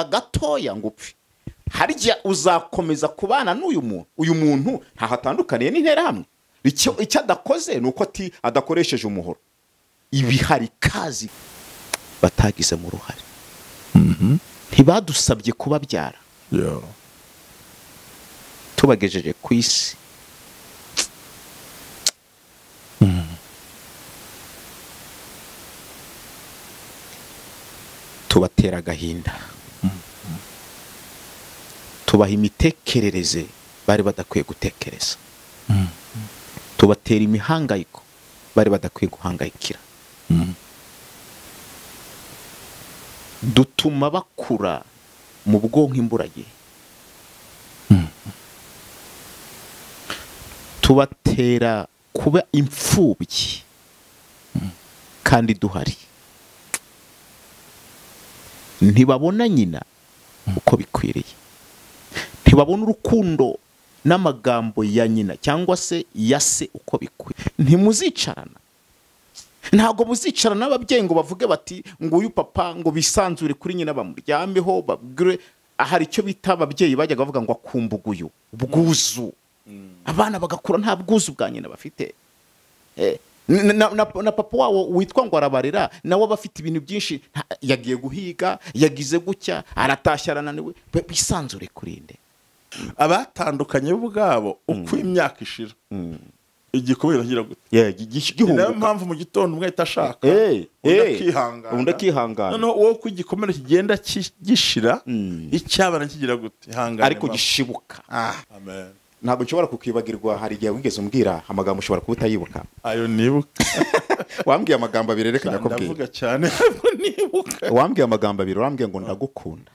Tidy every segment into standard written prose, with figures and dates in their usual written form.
Gatoya ngo upfe, harya uzakomeza kubana n'uyu muntu? Uyu muntu ntaho atandukaniye n'interahamwe. Icyo adakoze ni uko adakoresheje umuhoro. Ibihari kazi batagizemo uruhare, ntibadusabye kubabyara, tubagejeje ku isi. Tubatera agahinda, tubaha imitekerereze bari badakwiye gutekereza, tubatera imihangayiko bari badakwiye guhangayikira, dutuma bakura mu bwonko imburagihe, tubatera kuba imfubyi kandi duhari. Ntibabona nyina uko bikwiriye, ntibabona urukundo n'amagambo ya nyina cyangwa se ya se uko bikwiye. Ntimuzicarana, ntabwo muzicarana n'ababyeyi ngo bavuge bati nguyu papa, ngo bisanzure kuri nyina bamuryameho babwire. Hari icyo bita ababyeyi bajyaga bavuga ngo akumbuguyu ubwuzu, abana bagakura nta bwuzu bwa nyina bafite. Na papa wawo witwa ngo arabarera nawe aba afite ibintu byinshi, yagiye guhiga, yagize gucya, aratashya arananiwe. Bisanzure kurinde abatandukanye ubwabo uko imyaka ishira igikomere kigira gute. Niyo mpamvu mu gitondo umwe ahita ashaka undi akihangana, noneho wowe uko igikomere kigenda gishira icyabana kigira gute, ihangane ariko gishibuka. Amen. Ntabwo nshobora kukwibagirwa. Hari igihe wigeze umbwira amagambo ushobora kuba utayibuka. Ayo nibuka. Wambwiye amagambo abiri, reka ndakubwira. Ndavuga cyane ntabwo nibuka. Wambwiye amagambo abiri, urambwiye ngo ndagukunda.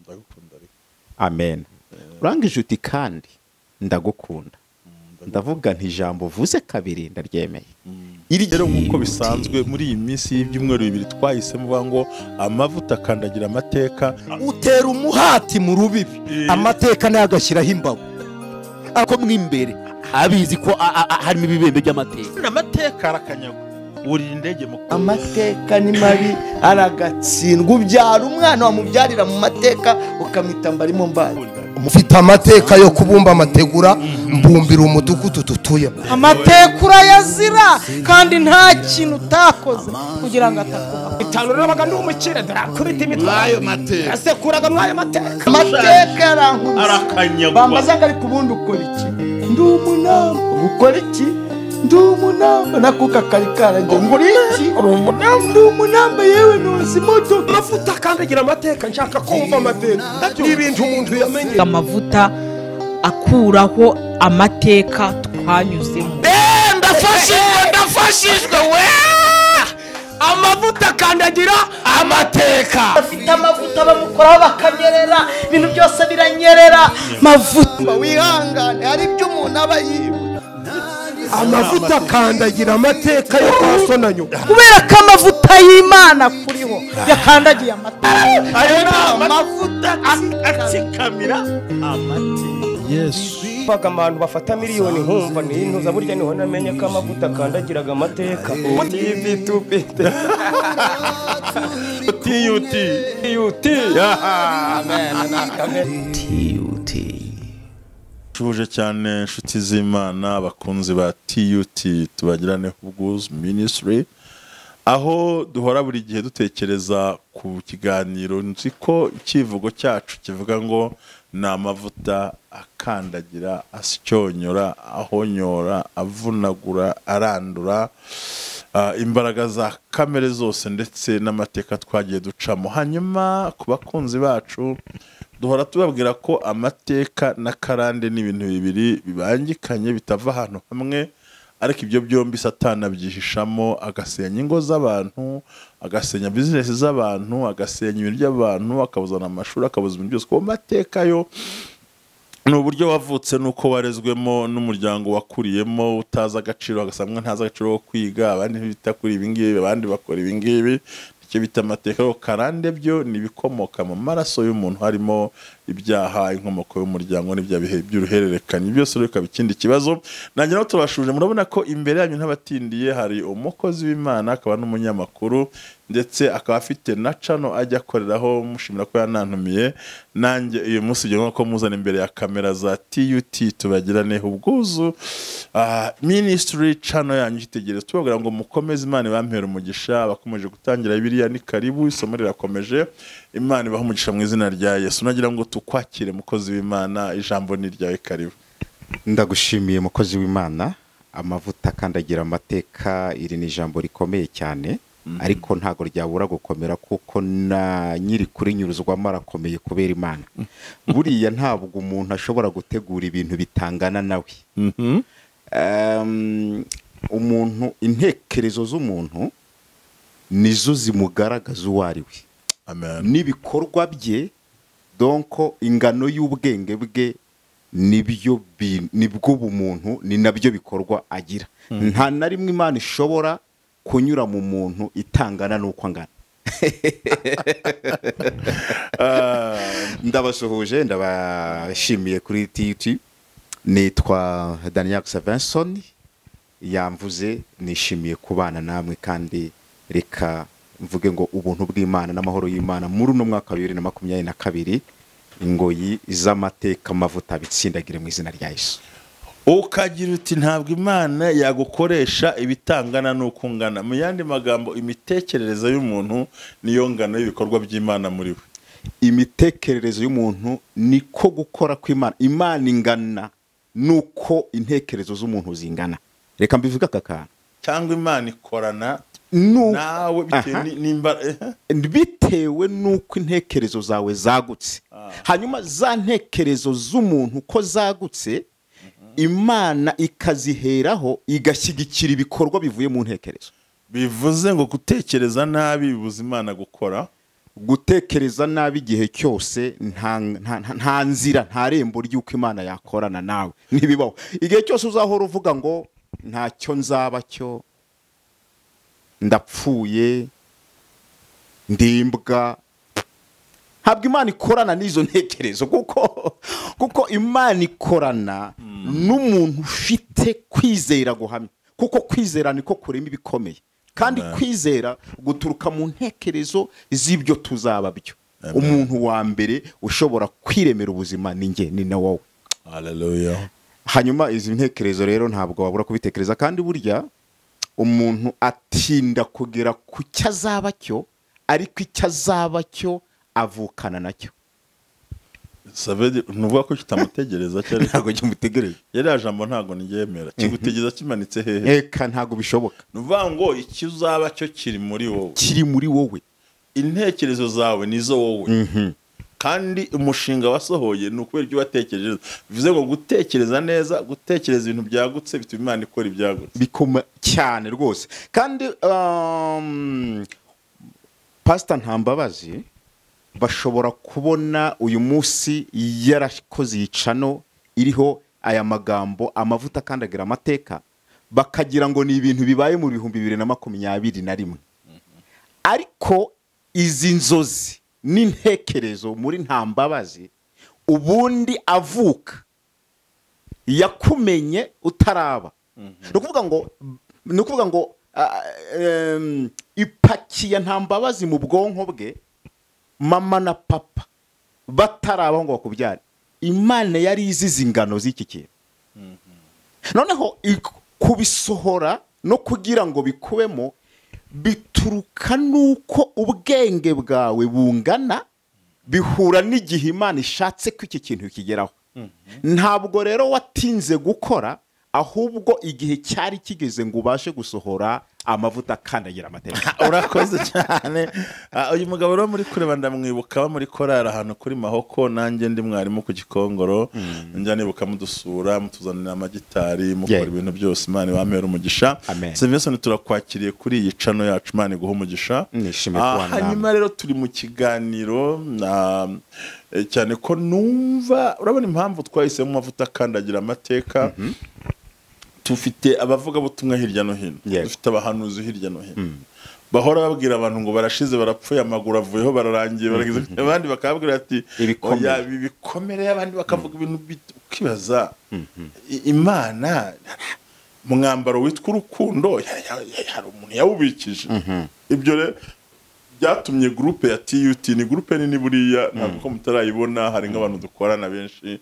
Ndagukunda ariko. Amen. Urangije uti kandi ndagukunda. Ndavuga nti ijambo uvuze kabiri ndaryemeye. Rero nk'uko bisanzwe muri iyi minsi y'ibyumweru bibiri twahisemo ngo amavuta akandagira amateka, utera umuhati mu rubibi, amateka nayo agashyiraho imbago. Ako mwimbere abizi ko harimo ibibembe by'amateka. Amateka arakanyagwa, urira indege mu amateka ni mabi, aragatsindwa. Ubyara umwana wamubyarira mu mateka ukamwita mbarimo mbaye. Mufite amateka yo kubumba amategura, mbumbira umudugudu dutuye. Amateka urayazira kandi nta kintu utakoze kugira ngo atakuba. Itanu nabaga ndi umukire, ndarakubita imitwe ayo mateka, asekuraga mwayo mateka. Amateka arankubise, arakanyagwa. Bambaza ngo ariko ubundi ukora iki? Ndi umunamba. Ukora iki? Ndi umunamba. Nakuka kari karangiye. Nguri iki? Ndi umunamba. Yewe noza imodoka. Amavuta akandagira amateka, nshaka kumva amateka. Ni ibintu umuntu yamenye. Amavuta akuraho amateka twanyuzemo. Ndafashijwe, ndafashijwe we. Amavuta akandagira amateka. Afite amavuta bamukoraho bakanyerera, ibintu byose biranyerera. Mavuta wihangane, hari ibyo umuntu aba yibuka. Amavuta akandagira amateka yo kwa so na nyoko. Kubera ko amavuta y'Imana kuriho yakandagiye amateka. Ayo ni amavuta atsikamira amateka. Yesu baga abantu bafata miliyoni nkumva nintuza burya niho namenye ko amavuta akandagiraga amateka. TV tupite TUT TUT. Amen. TUT. Tuje cyane inshuti z'Imana abakunzi ba TUT tubagirane ubwuzu ministry, aho duhora buri gihe dutekereza ku kiganiro. Nzi ko ikivugo cyacu kivuga ngo ni amavuta akandagira, asyonyora, ahonyora, avunagura, arandura imbaraga za kamere zose ndetse n'amateka twagiye ducamo. Hanyuma ku bakunzi bacu duhora tubabwira ko amateka na karande ni ibintu bibiri bibangikanye bitava ahantu hamwe, ariko ibyo byombi Satani abyihishamo, agasenya ingo z'abantu, agasenya business z'abantu, agasenya ibintu by'abantu, akabuzana amashuri, akabuza ibintu byose. Kuko amateka yo ni uburyo wavutse nuko warezwemo n'umuryango wakuriyemo, utazi agaciro, agasanga ntazi agaciro ko kwiga, abandi bita kuri ibi ngibi, abandi bakora ibi ngibi. Icyo bita amateka. Karande byo ni ibikomoka mu maraso y'umuntu, harimo ibyaha, inkomoko y'umuryango n'ibya bihe by'uruhererekane, byose rero bikaba ikindi kibazo. Nanjye naho tubashuje, murabona ko imbere yanyu ntabatindiye hari umukozi w'Imana akaba n'umunyamakuru Ndetse akaba afite na channel ajya akoreraho, mushimira ko yanantumiye nanjye uyu munsi ugiye ko muzana imbere ya kamera za TUT tubagirane ubwuzu ministry channel yanyu itegereza, tubabwira ngo mukomeze, Imana ibampere umugisha. Abakomeje gutangira Bibiliya ni karibu, isomo rirakomeje, Imana ibahe umugisha mu izina rya Yesu. Nagira ngo tukwakire mukozi w'Imana, ijambo ni ryawe, karibu. Ndagushimiye mukozi w'Imana. Amavuta akandagira amateka, iri ni ijambo rikomeye cyane, ariko ntago ryabura gukomera kuko na nyiri kurinyuruzwamo arakomeye kubera Imana. Buriya ntabwo umuntu ashobora gutegura ibintu bitangana nawe. Umuntu, intekerezo z'umuntu nizo zimugaragaza uwo ari we. Amen. N'ibikorwa bye, donc ingano y'ubwenge bwe nibyo nibwo bumuntu, ni nabyo bikorwa agira. Nta na rimwe Imana ishobora kunyura mu muntu itangana n'uko angana. Ndabasuhuje, ndabashimiye kuri TUT. Nitwa Daniel Savinson, yamvuze, nishimiye kubana namwe, kandi reka mvuge ngo ubuntu bw'Imana n'amahoro y'Imana muri uno mwaka wa 2022, ingoyi z'amateka amavuta bitsindagire mu izina rya Yesu. Ukagira uti ntabwo Imana yagukoresha ibitangana n'uko ungana. Mu yandi magambo, imitekerereze y'umuntu niyo ngano y'ibikorwa by'Imana muri we. Imitekerereze y'umuntu niko gukora kw'Imana. Imana ingana nuko intekerezo z'umuntu zingana. Reka mbivuge aka kantu. Cyangwa Imana ikorana nawe bitewe nuko intekerezo zawe zagutse. Hanyuma za ntekerezo z'umuntu ko zagutse, Imana ikaziheraho igashyigikira ibikorwa bivuye mu ntekerezo. Bivuze ngo gutekereza nabi bibuza Imana gukora. Gutekereza nabi igihe cyose nta nzira, nta rembo ry'uko Imana yakorana nawe, ntibibaho. Igihe cyose uzahora uvuga ngo ntacyo nzaba cyo, ndapfuye, ndimbwa, ntabwo Imana ikorana n'izo ntekerezo, kuko Imana ikorana n'umuntu ufite kwizera guhamye, kuko kwizera niko kurema ibikomeye, kandi kwizera guturuka mu ntekerezo z'ibyo tuzaba byo. Umuntu wa mbere ushobora kwiremera ubuzima ni njye, ni na wowe. Hallelujah. Hanyuma izi ntekerezo rero ntabwo wabura kubitekereza, kandi burya umuntu atinda kugera ku cyo azaba cyo, ariko icyo azaba cyo avukana nacyo. Nuvuga ko kitamutegereza cyari ntago kimutegereza. Yari jambo ntago niyemera. Kigutegereza kimanitse hehe? Eka ntago bishoboka. Nuvuga ngo icyo uzaba cyo kiri muri wowe. Kiri muri wowe. Intekerezo zawe nizo wowe. Kandi umushinga wasohoye ni ukubera ibyo watekereje. Bivuze ngo gutekereza neza, gutekereza ibintu byagutse bituma Imana ikora ibyagutse. Bikoma cyane rwose. Kandi Pastor Ntambabazi bashobora kubona uyu munsi yarakoze yicano iriho aya magambo amavuta akandagira amateka, bakagira ngo ni ibintu bibaye mu 2021. Ariko izi nzozi n'intekerezo muri Ntambabazi ubundi avuka yakumenye utaraba. Ni ukuvuga ngo ipakiye Ntambabazi mu bwonko bwe, mama na papa batarabaho ngo bakubyare. Imana yari izize ingano z'iki kintu. Noneho kubisohora no kugira ngo bikubemo bituruka nuko ubwenge bwawe bungana, bihura n'igihe Imana ishatse ko iki kintu kigeraho. Ntabwo rero watinze gukora, ahubwo igihe cyari kigeze ngo ubashe gusohora amavuta akandagira amateka. Urakoze cyane. Uyu mugabo rero muri kureba ndamwibuka muri korara ahantu kuri Mahoko, nanjye ndi mwarimu ku Gikongoro, njya nibuka mudusura, mutuzanira amagitari, mukora ibintu byose. Imana ibamere umugisha. Savinson, turakwakiriye kuri iyi channel yacu, Imana iguhe umugisha. Nishimiye kubana namwe. Hanyuma rero turi mu kiganiro cyane ko numva urabona impamvu twahisemo amavuta akandagira amateka. Tufite abavugabutumwa hirya no hino, dufite abahanuzi hirya no hino, bahora babwira abantu ngo barashize, barapfuye, amaguru avuyeho, bararangiye, baragize, abandi bakababwira ati oya ibikomere, abandi bakavuga ibintu ukibaza Imana mwambaro witwa urukundo hari umuntu yawubikije. Ibyo rero Byatumye groupe ya TUT, ni groupe nini buriya, ntabwo ko mutarayibona, hari nk'abantu dukorana benshi.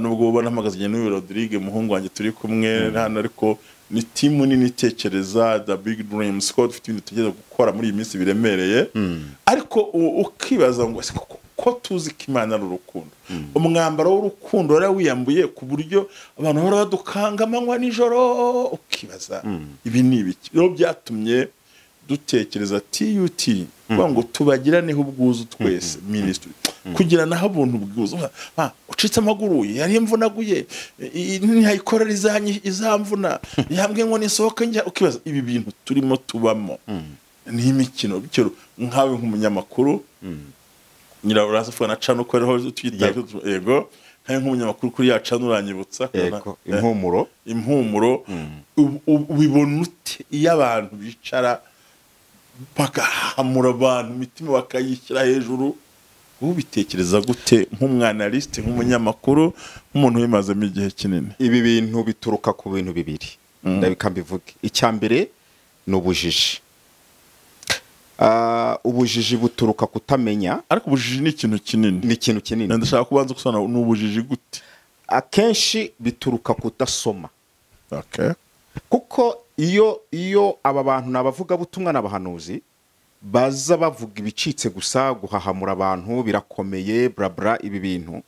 Nubwo ubona mpagaze n'uyu Rodrigue muhungu wanjye turi kumwe hano, ariko ni team nini itekereza the big dreams, ko dufite ibintu tutegereza gukora muri iyi minsi biremereye. Ariko ukibaza ngo ese koko ko tuzi ko Imana ari urukundo, umwambaro w'urukundo warawiyambuye ku buryo abantu bahora badukanga amanywa nijoro, ukibaza ibi ni ibiki? Rero byatumye dutekereza TUT, kuvuga ngo tubagiraneho ubwuzu twese ministry, kugira naho ubuntu bwuzu. Ucitse amaguru, yari imvunaguye, ntayikora izamvuna, yambwiye ngo nisohoke njya, ukibaza ibi bintu turimo tubamo ni imikino. Bityo nkawe nk'umunyamakuru, nyira uraza na cano ko ariho twita, yego, nkawe nk'umunyamakuru kuri ya cano uranyibutsa Yego, Impumuro. Impumuro, ubibona ute iyo abantu bicara bagahamura abantu imitima bakayishyira hejuru? Ubitekereza gute nk'umwanaliste, nk'umunyamakuru, nk'umuntu wimazemo igihe kinini? Ibi bintu bituruka ku bintu bibiri, ndabika mbivuge. Icya mbere ni ubujiji. Ubujiji buturuka kutamenya. Ariko ubujiji ni ikintu kinini. Ni ikintu kinini. Ndashaka kubanza gusobanura, ni ubujiji gute? Akenshi bituruka kudasoma. Kuko iyo aba bantu n'abavugabutumwa n'abahanuzi baza bavuga ibicitse gusa, guhahamura abantu birakomeye, bla bla, ibi bintu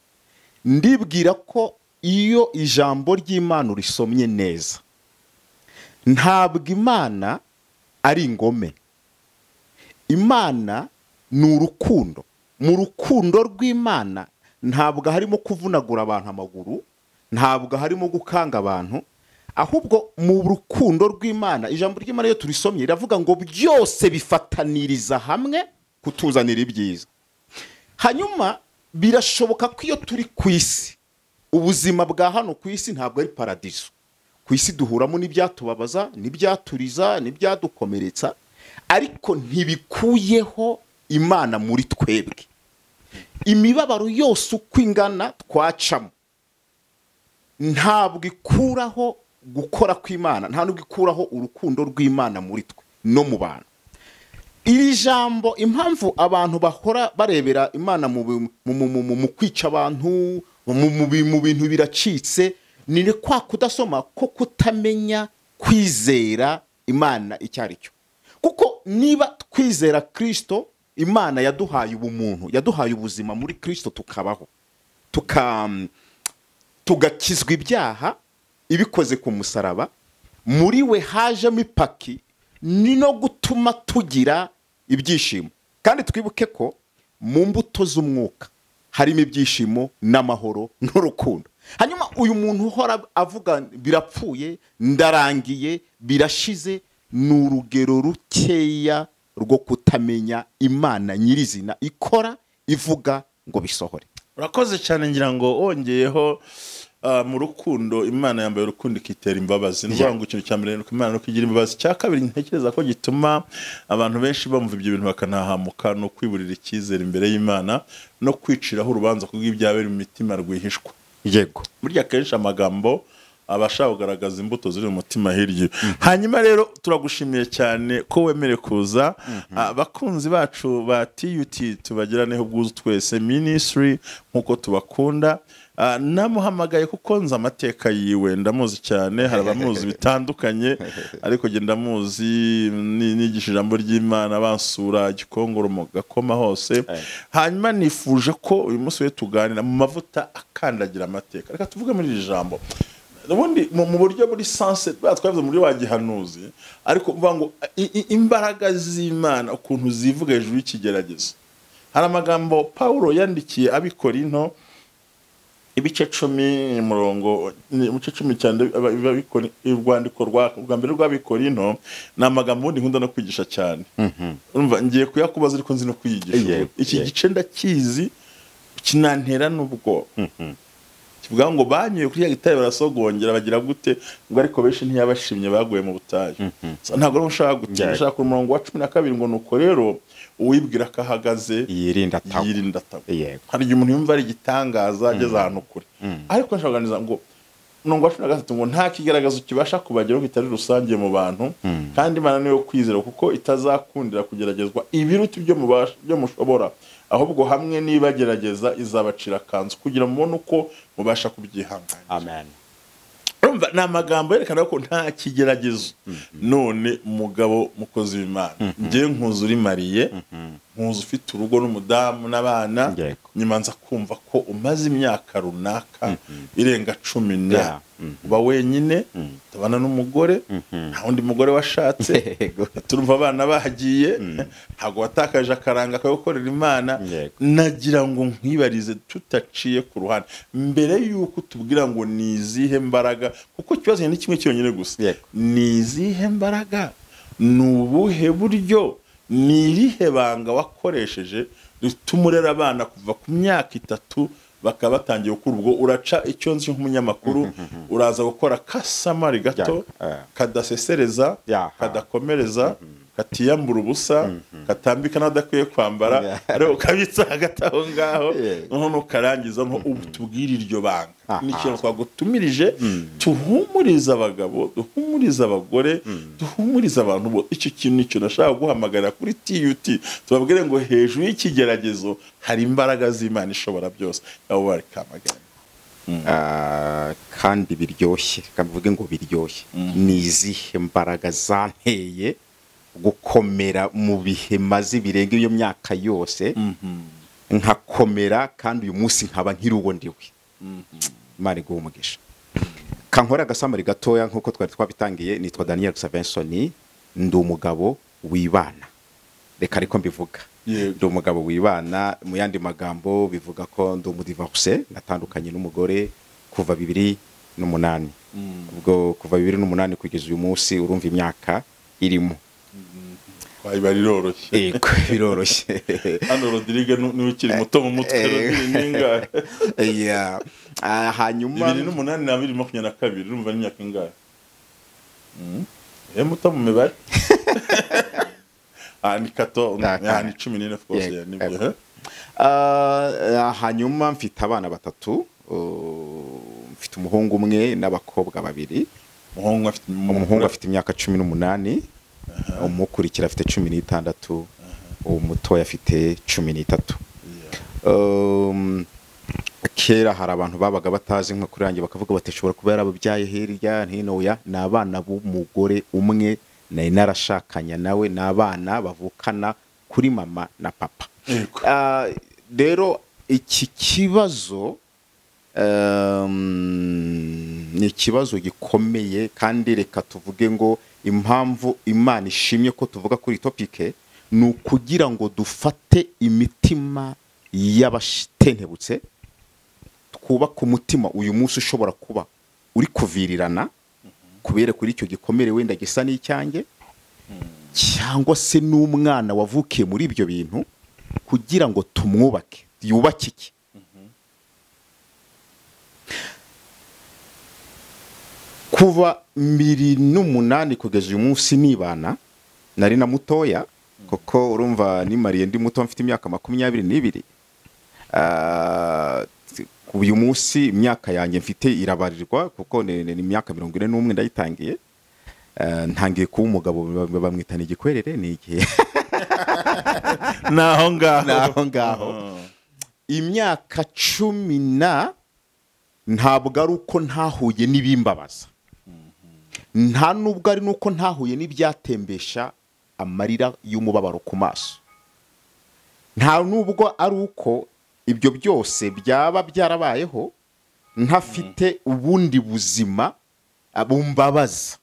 ndibwira ko iyo ijambo ry'Imana urisomye neza, ntabwo Imana ari ingome. Imana ni urukundo. Mu rukundo rw'Imana ntabwo harimo kuvunagura abantu amaguru, ntabwo harimo gukanga abantu, ahubwo mu rukundo rw'Imana, ijambo ry'Imana iyo turisomye riravuga ngo byose bifataniriza hamwe kutuzanira ibyiza. Hanyuma birashoboka ko iyo turi ku isi, ubuzima bwa hano ku isi ntabwo ari paradiso. Ku isi duhuramo n'ibyatubabaza, n'ibyaturiza, n'ibyadukomeretsa, ariko ntibikuyeho Imana muri twebwe. Imibabaro yose uko ingana twacamo ntabwo ikuraho gukora kw'Imana, nta nubwo ikuraho urukundo rw'Imana muri twe no mu bantu. Iri jambo, impamvu abantu bahora barebera Imana mu kwica abantu, mu bintu biracitse, ni kwa kudasoma ko kutamenya kwizera Imana icyo ari cyo. Kuko niba twizera Kristo, Imana yaduhaye ubumuntu, yaduhaye ubuzima muri Kristo, tukabaho, tugakizwa ibyaha ibikoze ku musaraba, muri we hajemo ipaki ni no gutuma tugira ibyishimo. Kandi twibuke ko mu mbuto z'umwuka harimo ibyishimo n'amahoro n'urukundo. Hanyuma uyu muntu uhora avuga birapfuye, ndarangiye, birashize, ni urugero rukeya rwo kutamenya Imana nyirizina ikora ivuga ngo bisohore. Urakoze cyane. Ngira ngo wongeyeho mu rukundo, Imana yambaye urukundo ikitera imbabazi. Ni ukuvuga ngo ikintu cya mbere ni uko Imana nuko igira imbabazi. Icya kabiri ntekereza ko gituma abantu benshi bumva ibyo bintu bakanahamuka, ni ukwiburira icyizere imbere y'Imana no kwiciraho urubanza kubw'ibyabera mu mitima rwihishwa. Yego. Burya kenshi amagambo abasha kugaragaza imbuto ziri mu mutima hirya. Hanyuma rero turagushimiye cyane ko wemere kuza. Abakunzi bacu ba TUT, tubagiraneho ubwuzu twese ministry nkuko tubakunda. Namuhamagaye kuko nzi amateka yiwe, ndamuzi cyane, hari abamuzi bitandukanye, ariko njye ndamuzi, nigisha ijambo ry'Imana bansura Gikongoro mu Gakoma hose. Hanyuma nifuje ko uyu munsi we tuganira mu mavuta akandagira amateka. Reka tuvuge muri iri jambo ubundi mu buryo buri sense twavuze muri wa gihanuzi, ariko uvuga ngo imbaraga z'Imana ukuntu zivuga hejuru y'ikigeragezo. Hari amagambo Paulo yandikiye abikorinto ibice 10 umurongo, ibice 10 cyane urwandiko rwa mbere rw'abikorinto, ni amagambo ubundi nkunda no kwigisha cyane. Urumva ngiye kuyakubaza ariko nzi no kwiyigisha. Iki gice ndakizi kinantera n'ubwo. Kivuga ngo banyuye kuri ya gitare barasogongera bagira gute, ngo ariko benshi ntiyabashimye baguye mu butayu. Ntabwo rero ushaka gutinda, ushaka umurongo wa 12 ngo nuko rero uwibwira ko ahagaze yirinda atagwa. Hari igihe umuntu yumva ari igitangaza ageze ahantu kure, ariko nshaka kuganiriza ngo Umurongo wa 13 ngo nta kigaragazo kibasha kubageraho kitari rusange mu bantu, kandi Imana niyo kwizera kuko itazakundira kugeragezwa ibiruta ibyo mubasha, ibyo mushobora, ahubwo hamwe nibagerageza izabacira akanzu kugira mubone uko mubasha kubyihanganira. Amen. Urumva ni amagambo yerekana ko nta kigeragezo. None mugabo mukozi w'Imana, njye nkuzi uri mariye, nkuzi ufite urugo n'umudamu n'abana, Yego. nyuma nza kumva ko umaze imyaka runaka irenga 10 na Yeah. uba wenyine, utabana n'umugore, nta wundi mugore washatse, Yego. turumva abana bahagiye, ntabwo watakaje akaranga ko gukorera Imana. Yego. Nagira ngo nkwibarize tutaciye ku ruhande, mbere y'uko tubwira ngo ni izihe mbaraga, kuko ikibazo ni kimwe cyonyine gusa, Yego. ni izihe mbaraga, ni ubuhe buryo, ni irihe banga wakoresheje rituma urera abana kuva ku myaka 3 bakaba batangiye gukura? Ubwo uraca icyo nzi nk'umunyamakuru, uraza gukora kasamari gato Yeah. kadasesereza, Yeah. kadakomereza, katiyambura ubusa, katambika n'adakwiye kwambara, Yeah. ariko ukabitsa hagati aho ngaho, Yeah. noneho nukarangiza noneho ubu tubwire iryo banga. Aha. Ni ikintu twagutumirije, tuhumurize abagabo, duhumurize abagore, duhumurize abantu bose. Icyo kintu nicyo nashaka guhamagarira kuri TUT, tubabwire ngo hejuru y'ikigeragezo hari imbaraga z'Imana ishobora byose. Abo bari kamagana. Kandi biryoshye, reka mvuge ngo biryoshye. Ni izihe mbaraga zanteye gukomera mu bihe maze birenga iyo myaka yose, nkakomera kandi uyu munsi nkaba nkiri uwo ndiwe? Imana iguhe umugisha. Kankora agasamari gatoya nk'uko twari twabitangiye. Nitwa Daniel Savinsoni, ndi umugabo wibana, reka ariko mbivuga. Yego. Ndi umugabo wibana, mu yandi magambo bivuga ko ndi umudivorce, natandukanye n'umugore kuva 2008. Ubwo kuva 2008 kugeza uyu munsi, urumva imyaka irimo. Twayibara iroroshye. Yego, biroroshye. Hano Rodrigue niwe ukiri muto mu mutwe. Rodrigue ni ingahe? Yeah. Hanyuma 2008 na 2022, urumva ni imyaka ingahe? Muto mu mibare. Ni 14, ni 14 of course, Yego, yeah, nibyo. yego. Hanyuma mfite abana 3, mfite umuhungu umwe n'abakobwa 2. Umuhungu afite Umuhungu afite imyaka 18, umukurikira afite 16, umutoya afite 13. Kera hari abantu babaga batazi nka kuri yanjye, bakavuga bati ashobora kuba yarababyaye hirya hino. Ya, ni abana b'umugore umwe nari narashakanye nawe, ni abana bavukana kuri mama na papa. Yego. Rero iki kibazo ni ikibazo gikomeye, kandi reka tuvuge ngo impamvu Imana ishimye ko tuvuga kuri topike ni ukugira ngo dufate imitima y'abatentebutse, twubake umutima uyu munsi ushobora kuba uri kuvirirana kubera kuri icyo gikomere wenda gisa n'icyanjye, cyangwa se n'umwana wavukiye muri ibyo bintu, kugira ngo tumwubake, yubake iki. Kuva 2008 kugeza uyu munsi nibana, nari na mutoya, kuko urumva nimariye ndi muto, mfite imyaka 22. Uyu munsi imyaka yanjye mfite irabarirwa, kuko ni imyaka 41 ndayitangiye. Ntangiye kuba umugabo, bamwitana igikwerere, ni igihe naho ngaho. Naho ngaho. Imyaka 10 na ntabwo ari uko ntahuye n'ibimbabaza, nta nubwo ari nuko ntahuye n'ibyatembesha amarira y'umubabaro ku maso, nta nubwo ari uko ibyo byose byaba byarabayeho ntafite ubundi buzima bumbabaza.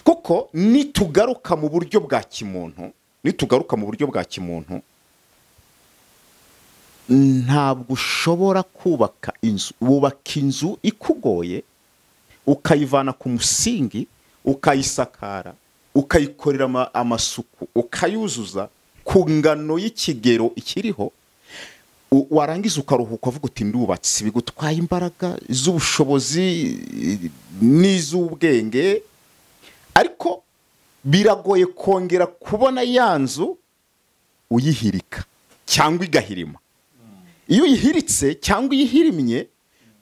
Kuko nitugaruka mu buryo bwa kimuntu, nitugaruka mu buryo bwa kimuntu, ntabwo ushobora kubaka inzu. Wubaka inzu ikugoye, ukayivana ku musingi, ukayisakara, ukayikorera amasuku, ukayuzuza ku ngano y'ikigero ikiriho, warangiza ukaruhuka uvuga uti ndubatse. Bigutwaye imbaraga z'ubushobozi n'iz'ubwenge, ariko biragoye kongera kubona ya nzu uyihirika cyangwa igahirima. Iyo uyihiritse cyangwa uyihirimye,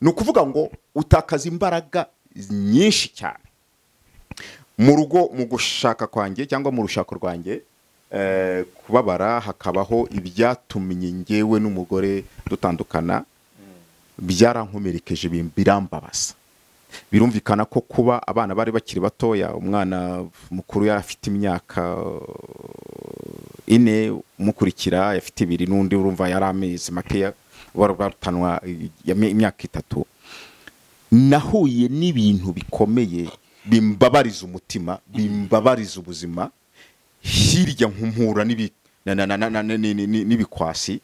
Ni ukuvuga ngo utakaza imbaraga nyinshi cyane mu rugo, mu gushaka kwanjye cyangwa mu rushako rwanjye. Kubabara hakabaho ibyatumye ngewe n'umugore dutandukana, byarankomerekeje, birambabaza. Birumvikana ko kuba abana bari bakiri batoya, umwana mukuru yari afite imyaka 4, umukurikira afite 2, n'undi urumva yari amezi makeya, barutanwa imyaka 3. Nahuye n'ibintu bikomeye bimbabariza umutima, bimbabariza ubuzima, hirya nkumpura n'ibikwasi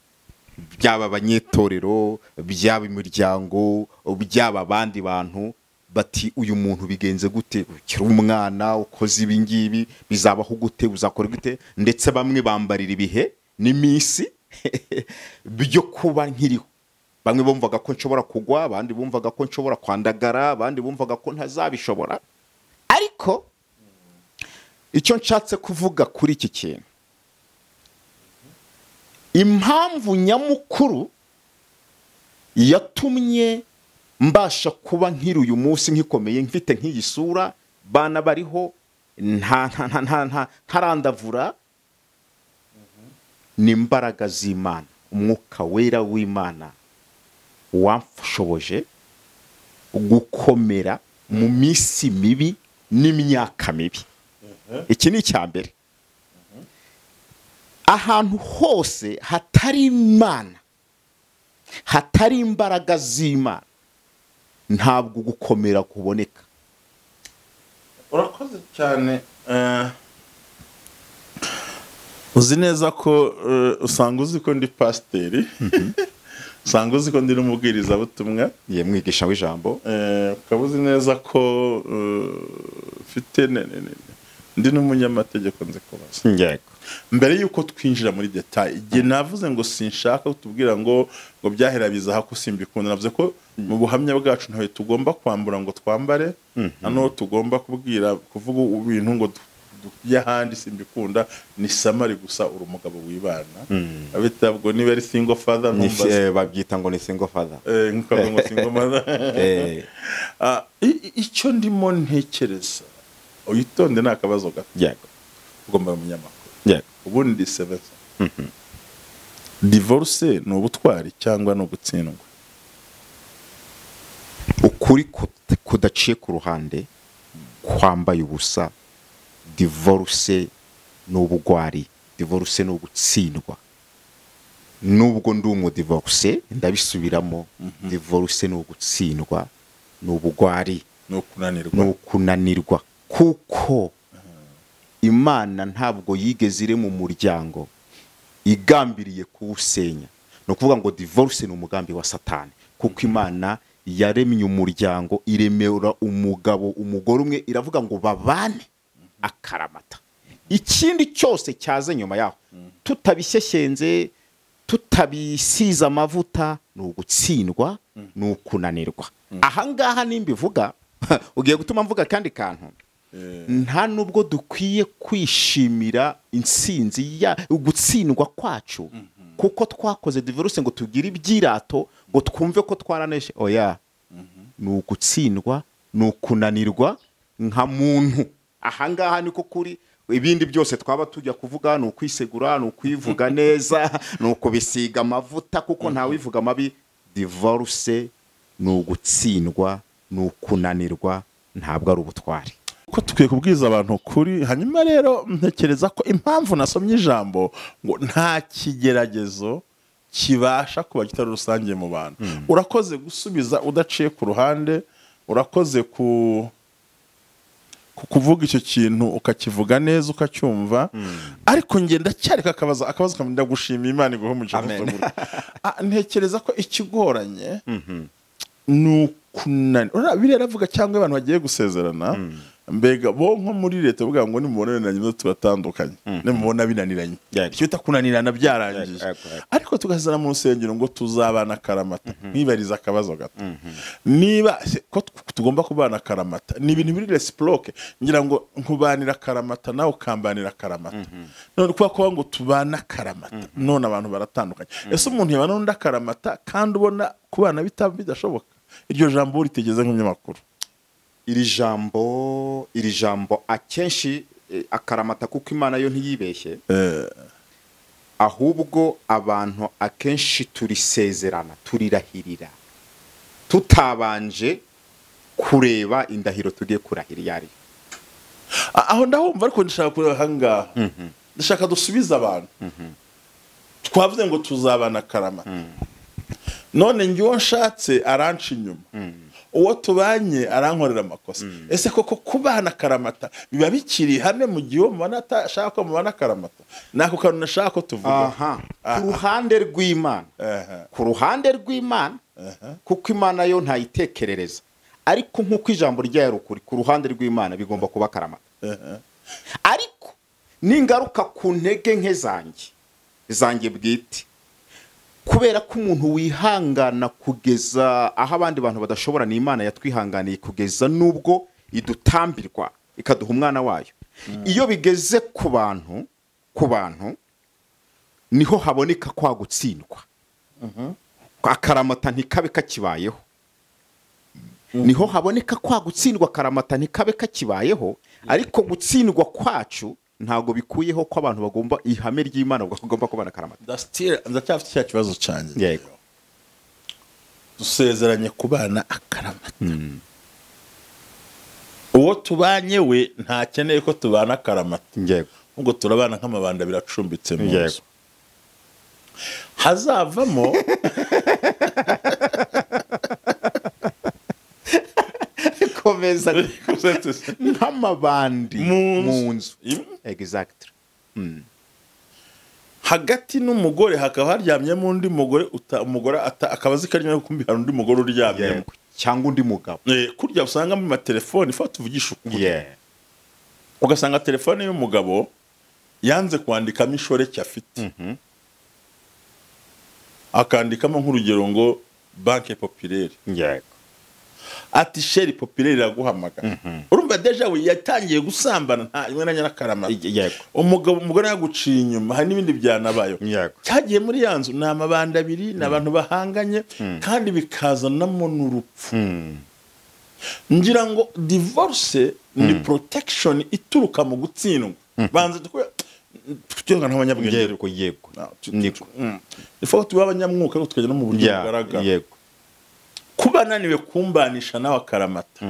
byaba abanyetorero, byaba imiryango, byaba abandi bantu, bati uyu muntu bigenze gute, ukiri umwana ukoze ibi ngibi bizabaho gute, uzakora gute? Ndetse bamwe bambarira ibihe n'iminsi byo kuba nkiriho. Bamwe bumvaga ko nshobora kugwa, abandi bumvaga ko nshobora kwandagara, abandi bumvaga ko ntazabishobora. Ariko icyo nshatse kuvuga kuri iki kintu, impamvu nyamukuru yatumye mbasha kuba nkiri uyu munsi, nkikomeye, mfite nk'iyi sura, bana bariho, nta nta nta nta nta ntarandavura, ni imbaraga z'Imana, umwuka wera w'Imana wamfashoboje gukomera mu minsi mibi n'imyaka mibi. Iki ni icya mbere. Ahantu hose hatari Imana, hatari imbaraga z'Imana, ntabwo gukomera kuboneka. Urakoze cyane. Uzi neza ko usanga uzi ko ndi pasiteri, usanga uzi ko ndi n'umubwirizabutumwa, ye mwigisha w'ijambo, ukaba uzi neza ko mfite ndi n'umunyamategeko nzi kubaza. Yego. Mbere yuko twinjira muri detail, igihe navuze ngo sinshaka kutubwira ngo byahera bizaha ko simbikunda, navuze ko mu buhamya bwacu ntawe tugomba kwambura ngo twambare, hano tugomba kubwira kuvuga ibintu ngo by'ahandi simbikunda, ni samari gusa uri umugabo wibana. Abitabwo niba ari single father ntumbaze, babyita ngo ni single father, nkuko ngo single mother. Icyo ndimo ntekereza, uyitonde ni akabazo gato. Yego. Ugomba umunyamakuru. Yego. Ubundi seveza. Divorce ni ubutwari cyangwa no gutsindwa? Ukuri kudaciye ku ruhande, kwambaye ubusa, divorce ni ubugwari, divorce ni ugutsindwa. Nubwo ndi umu divorce, ndabisubiramo, divorce ni ugutsindwa, ni ubugwari, ni ukunanirwa. Ni ukunanirwa, kuko Imana ntabwo yigeze iri mu muryango igambiriye kuwusenya. Ni ukuvuga ngo divorce ni umugambi wa Satani, kuko Imana yaremye umuryango, iremera umugabo umugore umwe, iravuga ngo babane akaramata. Ikindi cyose cyaze nyuma yaho tutabishyeshyenze, tutabisiza amavuta, ni ugutsindwa, ni ukunanirwa. Ahangaha nimbivuga ugiye gutuma mvuga kandi kantu. Nta nubwo dukwiye kwishimira intsinzi ya gutsindwa kwacu, kuko twakoze divorce ngo tugire ibyirato, ngo twumve ko twaraneshe. Oya, ni ugutsindwa, ni ukunanirwa nka muntu. Ahangaha niko kuri. Ibindi byose twaba tujya kuvuga ni ukwisegura, ni ukwivuga neza, ni ukubisiga amavuta, kuko nta wivuga amabi. Divorce ni ugutsindwa, ni ukunanirwa, ntabwo ari ubutwari. Ko tukwiye kubwiza abantu kuri. Hanyuma rero ntekereza ko impamvu nasomye ijambo ngo nta kigeragezo kibasha kuba kitari rusange mu bantu. Urakoze gusubiza udaciye ku ruhande, urakoze ku kuvuga icyo kintu ukakivuga neza ukacyumva. Ariko ngenda cyareka akabazo kamenda gushima Imana iguhe umugisha. Ntekereza ko ikigoranye ni ukunanirwa. Biriya aravuga cyangwa abantu bagiye gusezerana, mbega bo nko muri leta bavuga ngo nimubonane na nyuma tubatandukanye, nimubona binaniranye, icyo bita kunanirana byarangiye. Ariko tugasezerana mu rusengero ngo tuzabana karamata. Mwibariza akabazo gato, niba ko tugomba kubana karamata, ni ibintu biri reciproque, ngira ngo nkubanira karamata nawe ukambanira karamata. None kuba ko ngo tubana karamata, none abantu baratandukanye. Ese umuntu yabana n'undi akaramata kandi ubona kubana bidashoboka? Iryo jambo ritegeze nk'umunyamakuru. Iri jambo akenshi akaramata, kuko Imana yo ntiyibeshye, ahubwo abantu akenshi turisezerana, turirahirira tutabanje kureba indahiro tugiye kurahira iyo ari yo. Aho ndahumva, ariko ndashaka kureba ahangaha, ndashaka dusubize abantu. Twavuze ngo tuzabana akaramata, none njye uwo nshatse aranca inyuma, uwo tubanye arankorera amakosa. Ese koko kubana akaramata biba bikiri ihame mu gihe uwo mubana atashaka ko mubana akaramata? Ni ako kantu nashaka ko tuvuga. Aha, ku ruhande rw'Imana, ku ruhande rw'Imana, kuko Imana yo ntayitekerereza, ariko nk'uko ijambo ryayo ari ukuri, ku ruhande rw'Imana bigomba kuba akaramata. Ariko ningaruka ku ntege nke zanjye bwite, kubera ko umuntu wihangana kugeza aho abandi bantu badashobora, ni Imana yatwihanganiye kugeza n'ubwo idutambirwa ikaduha umwana wayo. Iyo bigeze ku bantu, ku bantu niho haboneka kwa gutsindwa, akaramata ntikabe kakibayeho. Niho haboneka kwa gutsindwa, akaramata ntikabe kakibayeho. Ariko gutsindwa kwacu ntabwo bikuyeho ko abantu bagomba ihame ry'Imana bagomba kubana akaramata. Ndasitira ndacyafite cya kibazo cyanjye. Yego. Dusezeranye kubana akaramata, uwo tubanye we ntakeneye ko tubana akaramata. Yego. Ubwo turabana nk'amabanda biracumbitse mu Yego. nzu, hazavamo Komeza nk'amabandi Mu nzu. mu nzu. Exactly. Hagati n'umugore hakaba haryamyemo undi mugore, umugore akaba azi ko aryamye, kumbi hari undi mugore uryamyemo. Yego. Cyangwa undi mugabo. Kurya usanga mu matelefoni, fa tuvugisha ukuri, Yeah. ugasanga telefone y'umugabo yanze kwandikamo inshoreke afite, akandikamo nk'urugero ngo Banque Populaire. Yego. Ati chérie, Populaire iraguhamagara. Urumva déjà we yatangiye gusambana nta rimwe na nyirakaramata. Yego. Umugabo, umugore yaguciye inyuma, hari n'ibindi byanabayeho. Yego. Cyagiye muri ya nzu ni amabanda abiri, ni abantu bahanganye, kandi bikazanamo n'urupfu. Ngira ngo divorce ni protection ituruka mu gutsindwa. Banza tukwe nk'abanyabwenge. Yego, yego. Niko. Ifo tuba abanyamwuka, ariko tukajya no mu buryo Yeah, bugaragara. Yego. Kuba naniwe kumbanisha nawe akaramata,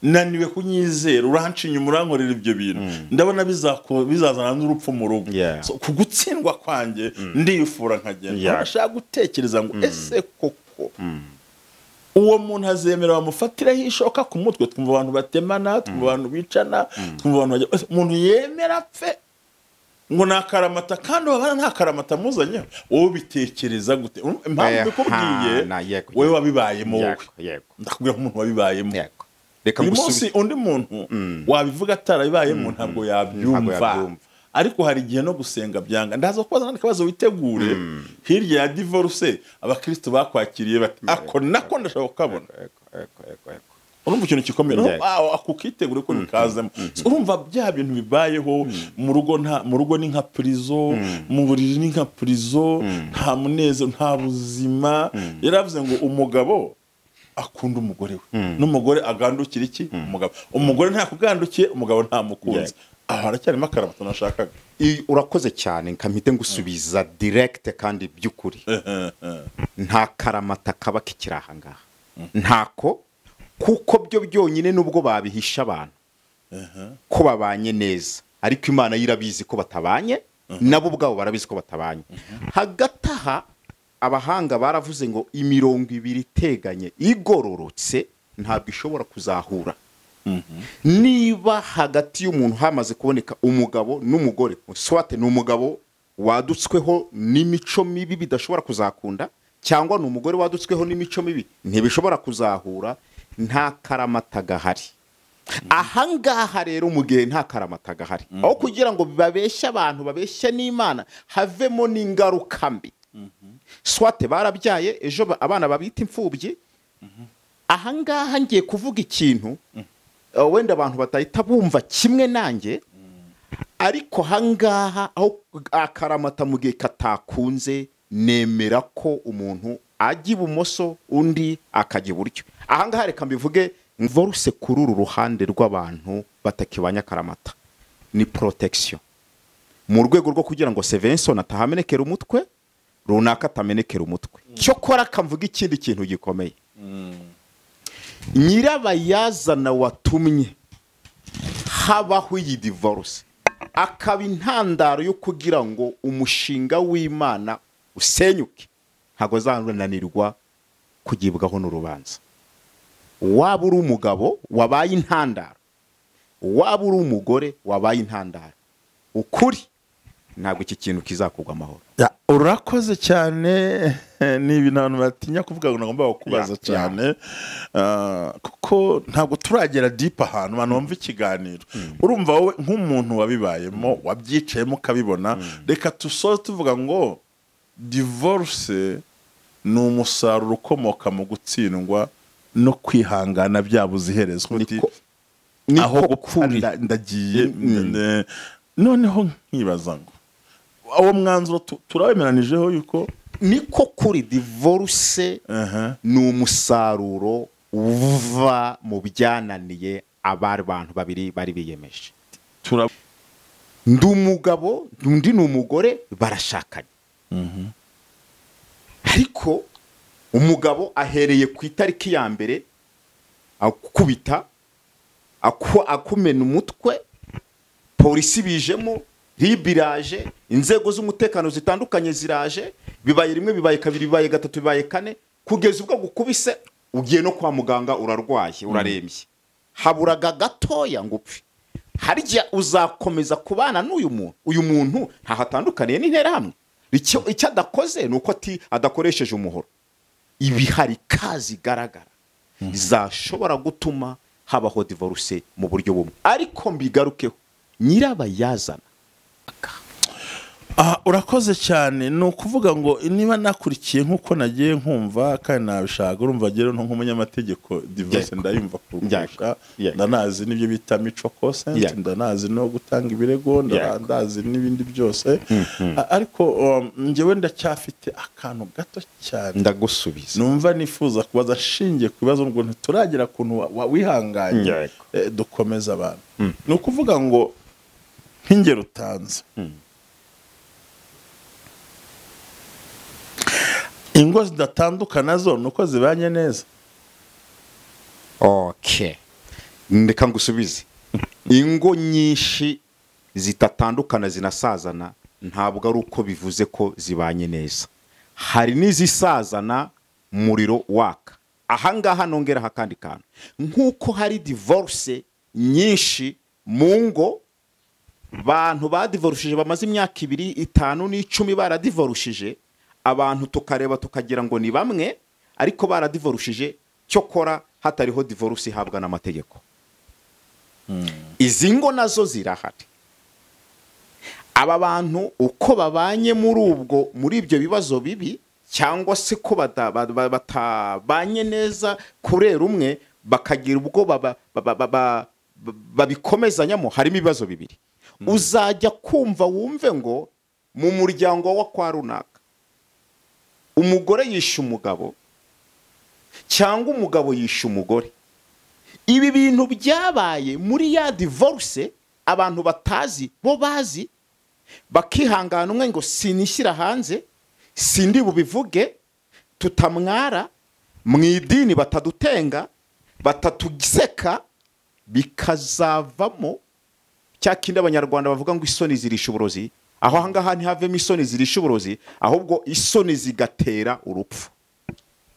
naniwe kunyizera, uranca inyuma, urankorera ibyo bintu, ndabona bizazana n'urupfu mu rugo. Yeah. So, ku gutsindwa kwanjye ndifura nkagenda. Yeah. Nashaka gutekereza ngo ese koko uwo muntu azemera bamufatiraho ishoka ku mutwe? Twumva abantu batemana, twumva abantu bicana, twumva abantu bajya. Ese umuntu yemera apfe ngo ni akaramata, kandi wabana nta karamata muzanyeho? Wowe ubitekereza gute? Impamvu mbikubwiye, Na, yego, wowe yego. wabibayemo, wowe Yego, yego. ndakubwira nk'umuntu wabibayemo. Yego. Reka Uyu ngusubize. munsi undi muntu wabivuga atarabibayemo ntabwo yabyumva. Yabyumva. Ariko hari igihe no gusenga byanga. Ndaza kubaza n'akandi kabazo, witegure. Hirya ya divorce, abakristo bakwakiriye bati ako nako ndashaka kukabona. Yego, yego, yego, yego. Urumva ikintu gikomeye. Yego. Ako ukitegure ko bikazamo. So, urumva bya bintu bibayeho mu rugo, nta mu rugo ni nka prison, mu buriri ni nka prison, nta munezero, nta buzima. Yaravuze ngo umugabo akunda umugore we, n'umugore agandukira iki? Umugabo. Umugore ntakugandukiye, umugabo ntamukunze. Aho haracyarimo akaramata nashakaga. Urakoze cyane, nkamite ngusubiza direct kandi by'ukuri nta karamata kaba kikiri aha ngaha, ntako, kuko byo byonyine nubwo babihisha abantu ko babanye neza, ariko Imana yo irabizi ko batabanye, nabo ubwabo barabizi ko batabanye. Hagati aha abahanga baravuze ngo imirongo ibiri iteganye igororotse ntabwo ishobora kuzahura. Niba hagati y'umuntu hamaze kuboneka umugabo n'umugore, soit ni umugabo wadutsweho n'imico mibi bidashobora kuzakunda, cyangwa ni umugore wadutsweho n'imico mibi ntibishobora kuzahura, nta karamata gahari ahangaha. Rero mu gihe nta karamata gahari, aho kugira ngo babeshye abantu, babeshye n'Imana, havemo n'ingaruka mbi, soit barabyaye ejo abana babita imfubyi. Ahangaha ngiye kuvuga ikintu wenda abantu batahita bumva kimwe nanjye, ariko ahangaha aho akaramata mu gihe katakunze, nemera ko umuntu Ajya ibumoso, undi akajya iburyo. Ahangaha reka mbivuge, divorce kuri uru ruhande rw'abantu batakibanya karamata ni protection, mu rwego rwo kugira ngo Sevenson atahamenekera umutwe, runaka atamenekera umutwe. Cyokora akamvuga ikindi kintu gikomeye: nyirabayazana watumye habaho iyi divorce, akaba intandaro yo kugira ngo umushinga w'Imana usenyuke, ntabwo azananirwa kugibwaho n'urubanza. Waba uri umugabo wabaye intandaro, waba uri umugore wabaye intandaro, ukuri ntabwo iki kintu kizakugwa amahoro. Ya, urakoze cyane. Ni ibintu abantu batinya kuvuga ngo nagomba kukubaza cyane. Kuko ntabwo turagera deep ahantu abantu bumva ikiganiro. Urumva wowe nk'umuntu wabibayemo, wabyicayemo, ukabibona, reka dusoze tuvuga ngo divorce ni umusaruro ukomoka mu gutsindwa no kwihangana byabuze iherezo. Uti, Niko aho gupfa kuri. Ndagiye. Noneho nkibaza ngo uwo mwanzuro turawemeranijeho yuko Niko kuri, divorce ni umusaruro uva mu byananiye abari bantu babiri bari biyemeje. Ndi umugabo, undi ni umugore, barashakanye, ariko umugabo ahereye ku itariki ya mbere akubita, akumena umutwe, polisi bijemo, RIB iraje, inzego z'umutekano zitandukanye ziraje, bibaye rimwe, bibaye kabiri, bibaye gatatu, bibaye kane, kugeza ubwo gukubise ugiye no kwa muganga, urarwaye, urarembye, haburaga gatoya ngo upfe. Harya uzakomeza kubana n'uyu muntu? Uyu muntu ntaho atandukaniye n'interahamwe. Icyo adakoze ni uko ati adakoresheje umuhoro. Ibihari kazigaragara zashobora gutuma habaho divorce mu buryo bumwe, ariko mbigarukeho, nyirabayazana. Aha, urakoze cyane. Ni ukuvuga ngo niba nakurikiye nk'uko nagiye nkumva kandi nabishaka, urumva rero nk'umunyamategeko divorce ndayumva kurusha. Ndanazi n'ibyo bita mutual consent, ndanazi no gutanga ibirego, ndazi n'ibindi byose. Ariko njyewe ndacyafite akantu gato cyane Ndagusubiza. numva nifuza kubaza, ashingiye ku bibazo ngo ntituragera kuntu wihanganye. Dukomeza abantu. Ni ukuvuga ngo nk'ingero utanze, ingo zidatandukana zo ni uko zibanye neza? Okay, reka ngusubize. Ingo nyinshi zitatandukana zinasazana, ntabwo ari uko bivuze ko zibanye neza. Hari n'izisazana muriro waka. Ahangaha nongeraho akandi kantu: nk'uko hari divorce nyinshi mu ngo, bantu badivorushije bamaze imyaka 2, 5 n'10 baradivorushije, abantu tukareba tukagira ngo ni bamwe, ariko baradivorushije cyokora hatariho divorce ihabwa n'amategeko. Izi ngo nazo zirahari. Aba bantu uko babanye muri ubwo, muri ibyo bibazo bibi, cyangwa se ko batabanye neza kurera umwe, bakagira ubwo babikomezanyamo, harimo ibibazo bibiri. Uzajya kumva wumve ngo mu muryango wa kwa runaka umugore yishe umugabo cyangwa umugabo yishe umugore. Ibi bintu byabaye muri ya divorce abantu batazi, bo bazi, bakihangana, umwe ngo sinishyira hanze, sindi bubivuge, tutamwara mu idini, batadutenga, batatugiseka, bikazavamo cya kindi Abanyarwanda bavuga ngo isoni zirisha uburozi. Aho ahangaha ntihavemo isoni zirisha uburozi, ahubwo isoni zigatera urupfu.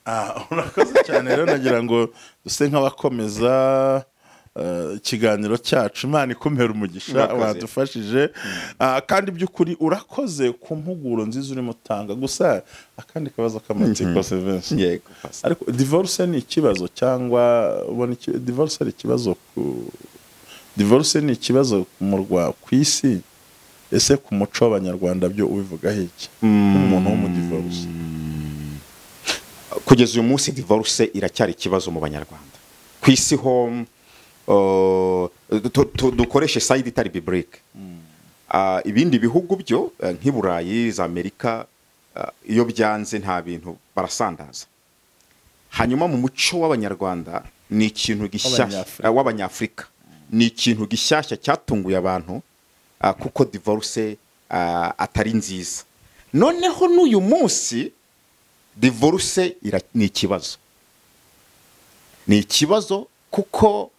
Ah, urakoze cyane. Rero nagira ngo duse nk'abakomeza ikiganiro cyacu. Imana ikumpera umugisha. Urakoze. Wadufashije. Kandi by'ukuri urakoze ku mpuguro nziza urimo utanga. Gusa akandi kabazo k'amatsiko, Sevensi. Yego, Pastor. Ariko divorce ni ikibazo, cyangwa ubona divorce ari ikibazo ku divorce ni ikibazo mu rwa ku isi? Ese ku muco w'Abanyarwanda byo ubivugaho iki nk'umuntu w'umudivorce? Kugeza uyu munsi divorce iracyari ikibazo mu Banyarwanda. Ku isi ho dukoreshe side itari biblique. Ibindi bihugu byo nk'i Burayi, za Amerika, iyo byanze nta bintu barasandaza. Hanyuma mu muco w'Abanyarwanda ni ikintu gishyashya, w'Abanyafrika ni ikintu gishyashya cyatunguye abantu, kuko divorce atari nziza. Noneho n'uyu munsi divorce ni ikibazo, ni ikibazo kuko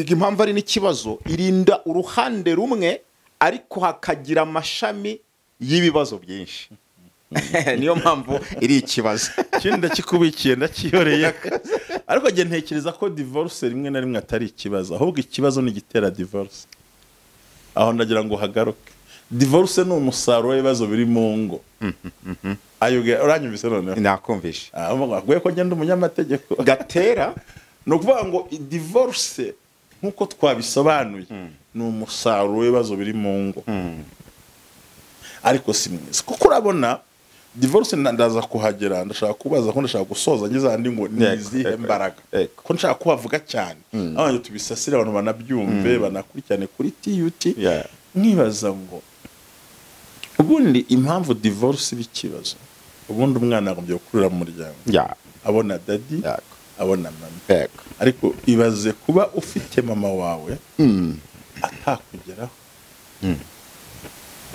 impamvu ari n'ikibazo irinda uruhande rumwe ariko hakagira amashami y'ibibazo byinshi. Niyo mpamvu iri ikibazo. Ikindi ndakikubikiye ndakiyoreye, ariko njye ntekereza ko divorce rimwe na rimwe atari ikibazo, ahubwo ikibazo ni igitera divorce. Aho ndagira ngo hagaruke, divorce ni umusaruro w'ibibazo biri mu ngo. Ayo uranyumvise noneho? Nakumvishe. Aguye ko ngenda umunyamategeko gatera. Ni ukuvuga ngo divorce nk'uko twabisobanuye ni umusaruro w'ibibazo biri mu ngo, ariko si mwiza kuko urabona divorce ndaza kuhagera, ndashaka kubaza ko ndashaka gusoza ngeze ahandi ngo ni izihe mbaraga, ko nshaka kubavuga cyane abantu tubisasire, abantu banabyumve banakurikirane kuri TUT. Nkibaza ngo ubundi impamvu divorce iba ikibazo, ubundi umwana agombye gukurira mu muryango abona daddy, abona mama, ariko ibaze kuba ufite mama wawe atakugeraho,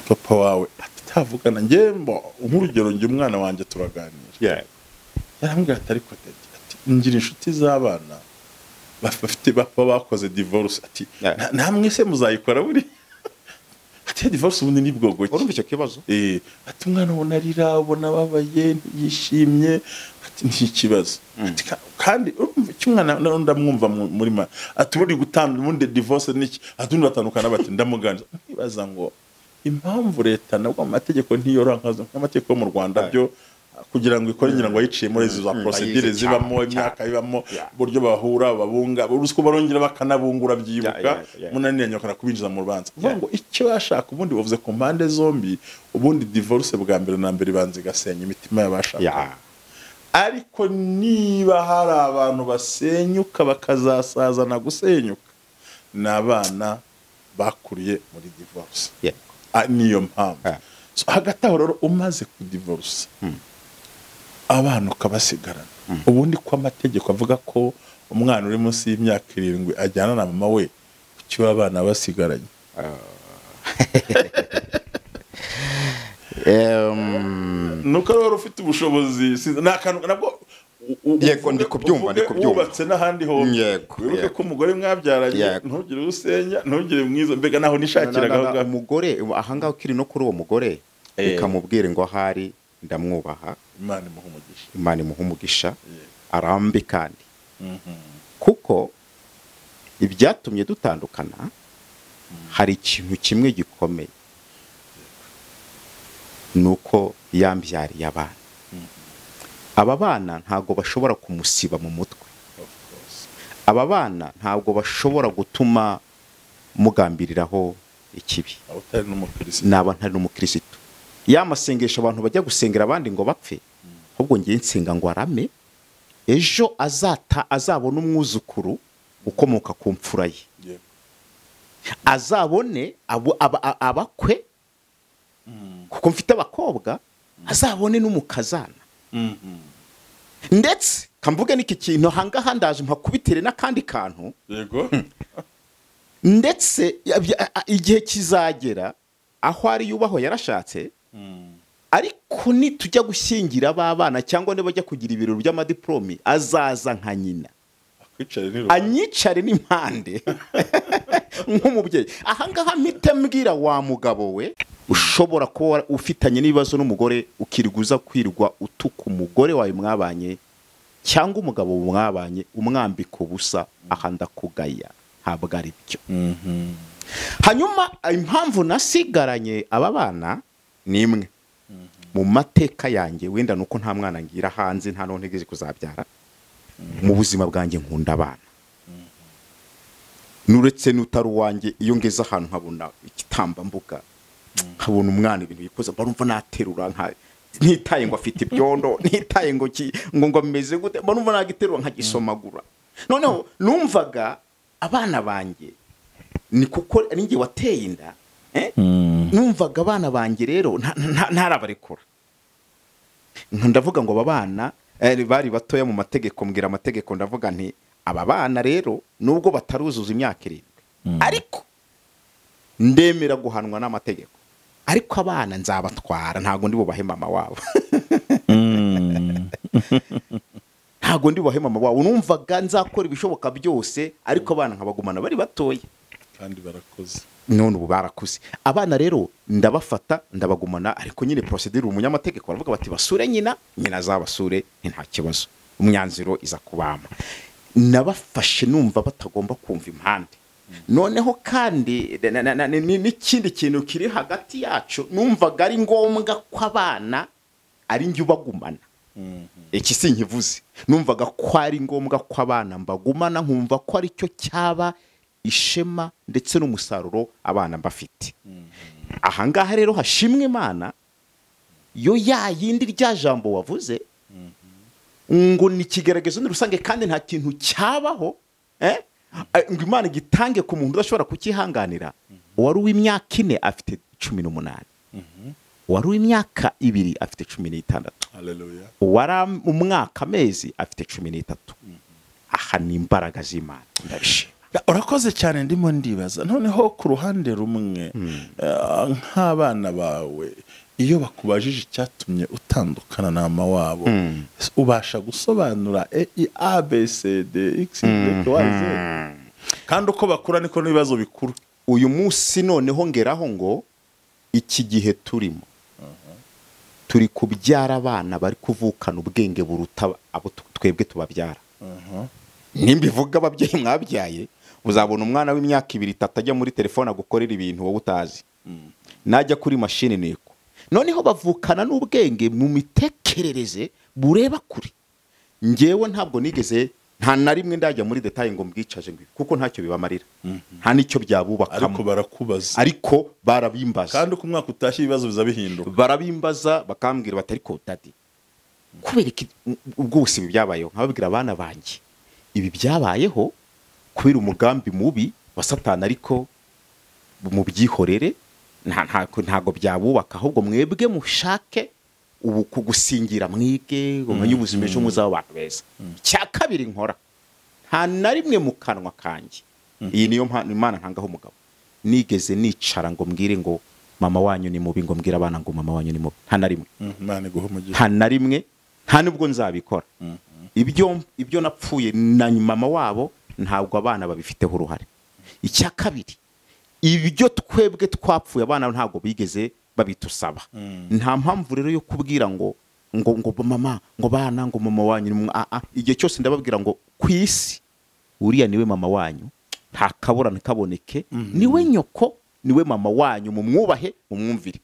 papa wawe atavugana. Njye nk'urugero njye umwana wanjye turaganira, yarambwira ati ariko daddy, ati ngira inshuti z'abana bafite papa bakoze divorce, ati namwe se muzayikora buri? Ati divorce ubundi ni bwogo ki? Urumva icyo kibazo? Ati umwana ubona arira, ubona ababaye, ntiyishimye, ati ni ikibazo. Kandi urumva icyo umwana ndamwumva muri ma ati ubundi gutanga ubundi divorce niki, ati ubundi batandukana bati ndamuganiriza. Nkibaza ngo impamvu leta nabwo amategeko ntiyora nkazo nk'amategeko yo mu Rwanda byo kugira ngo ikore ngira ngo ayiciye muri izo za procedure zibamo imyaka ibamo buryo bahura babunga urusiko barongera bakanabungura byibuka munaniranye bakana kubinjiza mu rubanza. Uvuga ngo icyo bashaka ubundi bavuze ku mpande zombi, ubundi divorce bwa mbere na mbere banze gasenya imitima y'abashaka. Ariko niba hari abantu basenyuka bakazasazana gusenyuka n'abana bakuriye muri divorce. Niyo mpamvu hagati aho rero umaze kudivorce abana ukabasigarana, ubundi ko amategeko avuga ko umwana uri munsi y'imyaka 7 ajyana na mama we, kuki abana basigaranye? Nuko rero ufite ubushobozi n'akantu nabwo. Yego ndi kubyumva, ndi kubyumva. Wubatse n'ahandi ho. Wibuke ko umugore mwabyaranye ntugire usenya, ntugire mwiza, mbega naho nishakiraga umugore ahangaha ukiri no kuri uwo mugore bikamubwira ngo ahari ndamwubaha, Imana imuha umugisha, Imana imuha umugisha arambe kandi. Kuko ibyatumye dutandukana hari ikintu kimwe gikomeye, nuko yambyariye abana. Aba bana ntabwo bashobora kumusiba mu mutwe, aba bana ntabwo bashobora gutuma mugambiriraho ikibi. Naba ntari n'umukirisitu, ya masengesho abantu bajya gusengera abandi ngo bapfe, ahubwo ngiye nsenga ngo arame, ejo azata azabone umwuzukuru ukomoka ku mfura ye, azabone abakwe kuko mfite abakobwa, azabone n'umukazana. Ndetse kamvuge n'iki kintu hangaha ndaje mpakubitere n'akandi kantu. Yego. Ndetse igihe kizagera aho ari yubaho yarashatse, ariko nitujya gushyingira abana cyangwa nibajya kugira ibirori by'amadiplome azaza nka nyina anyicare n'impande nk'umubyeyi. Ahangaha mpite mbwira wa mugabo we ushobora kuba ufitanye n'ibibazo n'umugore ukiriguza kwirwa utuka umugore wawe mwabanye cyangwa umugabo mwabanye umwambika ubusa, aha ndakugaya ntabwo ari byo. Hanyuma impamvu nasigaranye aba bana ni imwe mu mateka yanjye, wenda nuko nta mwana ngira hanze nta none ntegereje kuzabyara. Mu buzima bwanjye nkunda abana, nuretse n'utari uwanjye iyo ngeze ahantu nkabona igitambambuga, nkabona umwana ibintu yikoza mba naterura nka ntitaye ngo afite ibyondo, ntitaye ngo ngo ameze gute, mba numva nagiterura nkagisomagura. Noneho numvaga abana banjye ni kuko ninjye wateye inda, Numvaga abana banjye rero ntarabarekura. Ndavuga ngo aba bana bari batoya mu mategeko, mbwira amategeko, ndavuga nti aba bana rero nubwo bataruzuza imyaka 7, ariko ndemera guhanwa n'amategeko, ariko abana nzabatwara, ntago ndi bubahe mama wabo. Ntago ndi bubahe mama wabo. Numvaga nzakora ibishoboka byose, ariko abana nkabagumana bari batoya kandi barakoze. None ubu barakuze. Abana rero ndabafata ndabagumana, ariko nyine procedure umunyamategeko baravuga bati basure nyina, nyina azabasure nta kibazo, umyanzuro iza kubama. Nabafashe numva batagomba kumva impande. Noneho kandi n'ikindi kintu kiri hagati yacu, numvaga ari ngombwa ko abana ari njye ubagumana. Iki sinkivuze, numvaga ko ari ngombwa ko abana mbagumana, nkumva ko ari cyo cyaba ishema ndetse n'umusaruro abana mbafite. Ahangaha rero hashimwe Imana yo yayindi rya jambo wavuze ngo ni kigaragazo rusange, kandi nta kintu cyabaho ngo Imana igitange ku muntu udashobora kukihanganira. Uwari w'imyaka 4 afite 18, uwari w'imyaka 2 afite 16, haleluya, uwari umwaka amezi afite 13. Aha ni imbaraga z'Imana, ndabishima. Urakoze cyane. Ndimo ndibaza noneho ku ruhande rumwe, nk'abana bawe iyo bakubajije icyatumye utandukana na mama wabo, ubasha gusobanura A B C D X Y Z? Kandi uko bakura niko n'ibibazo bikuru. Uyu munsi noneho ngeraho ngo iki gihe turimo turi kubyara abana bari kuvukana ubwenge buruta abo twebwe tubabyara. Nimbivuga ababyeyi mwabyaye, uzabona umwana w'imyaka 2 3 ajya muri telefone agukorera ibintu wowe utazi, najya kuri mashini niko. Noneho bavukana n'ubwenge mu mitekerereze bureba kure. Ngewe ntabwo nigeze nta na rimwe ndajya muri detail ngo mbwicaje ngo kuko ntacyo bibamarira, nta nicyo byabubakamo, ariko barakubaza, ariko barabimbaza. Kandi uko umwaka utashye ibibazo bizabihinduka, barabimbaza bakambwira bati ariko daddy kubera iki ubwose ibi byabayeho? Nkababwira abana banjye ibi byabayeho kubera umugambi mubi wa Satani, ariko mubyihorere, ntago byabubaka, ahubwo mwebwe mushake ubu kugusingira mwige umenye ubuzima ejo muzaba abantu beza. Cya kabiri nkora, nta na rimwe mu kanwa kanjye, iyi niyo Imana ntangaho umugabo, nigeze nicara ngo mbwire ngo mama wanyu ni mubi, ngo mbwire abana ngo mama wanyu ni mubi, nta na rimwe. Imana iguhe umugisha. Nta na rimwe, nta nubwo nzabikora. Ibyo napfuye na mama wabo ntabwo abana babifiteho uruhare. Icya kabiri, ibyo twebwe twapfuye abana ntabwo bigeze babitusaba. Nta mpamvu rero yo kubwira ngo ngo ngo mama ngo bana ngo mama wanyu, igihe cyose ndababwira ngo ku isi uriya niwe mama wanyu, nta kabura ntikaboneke, niwe nyoko, niwe mama wanyu, mumwubahe mumwumvire.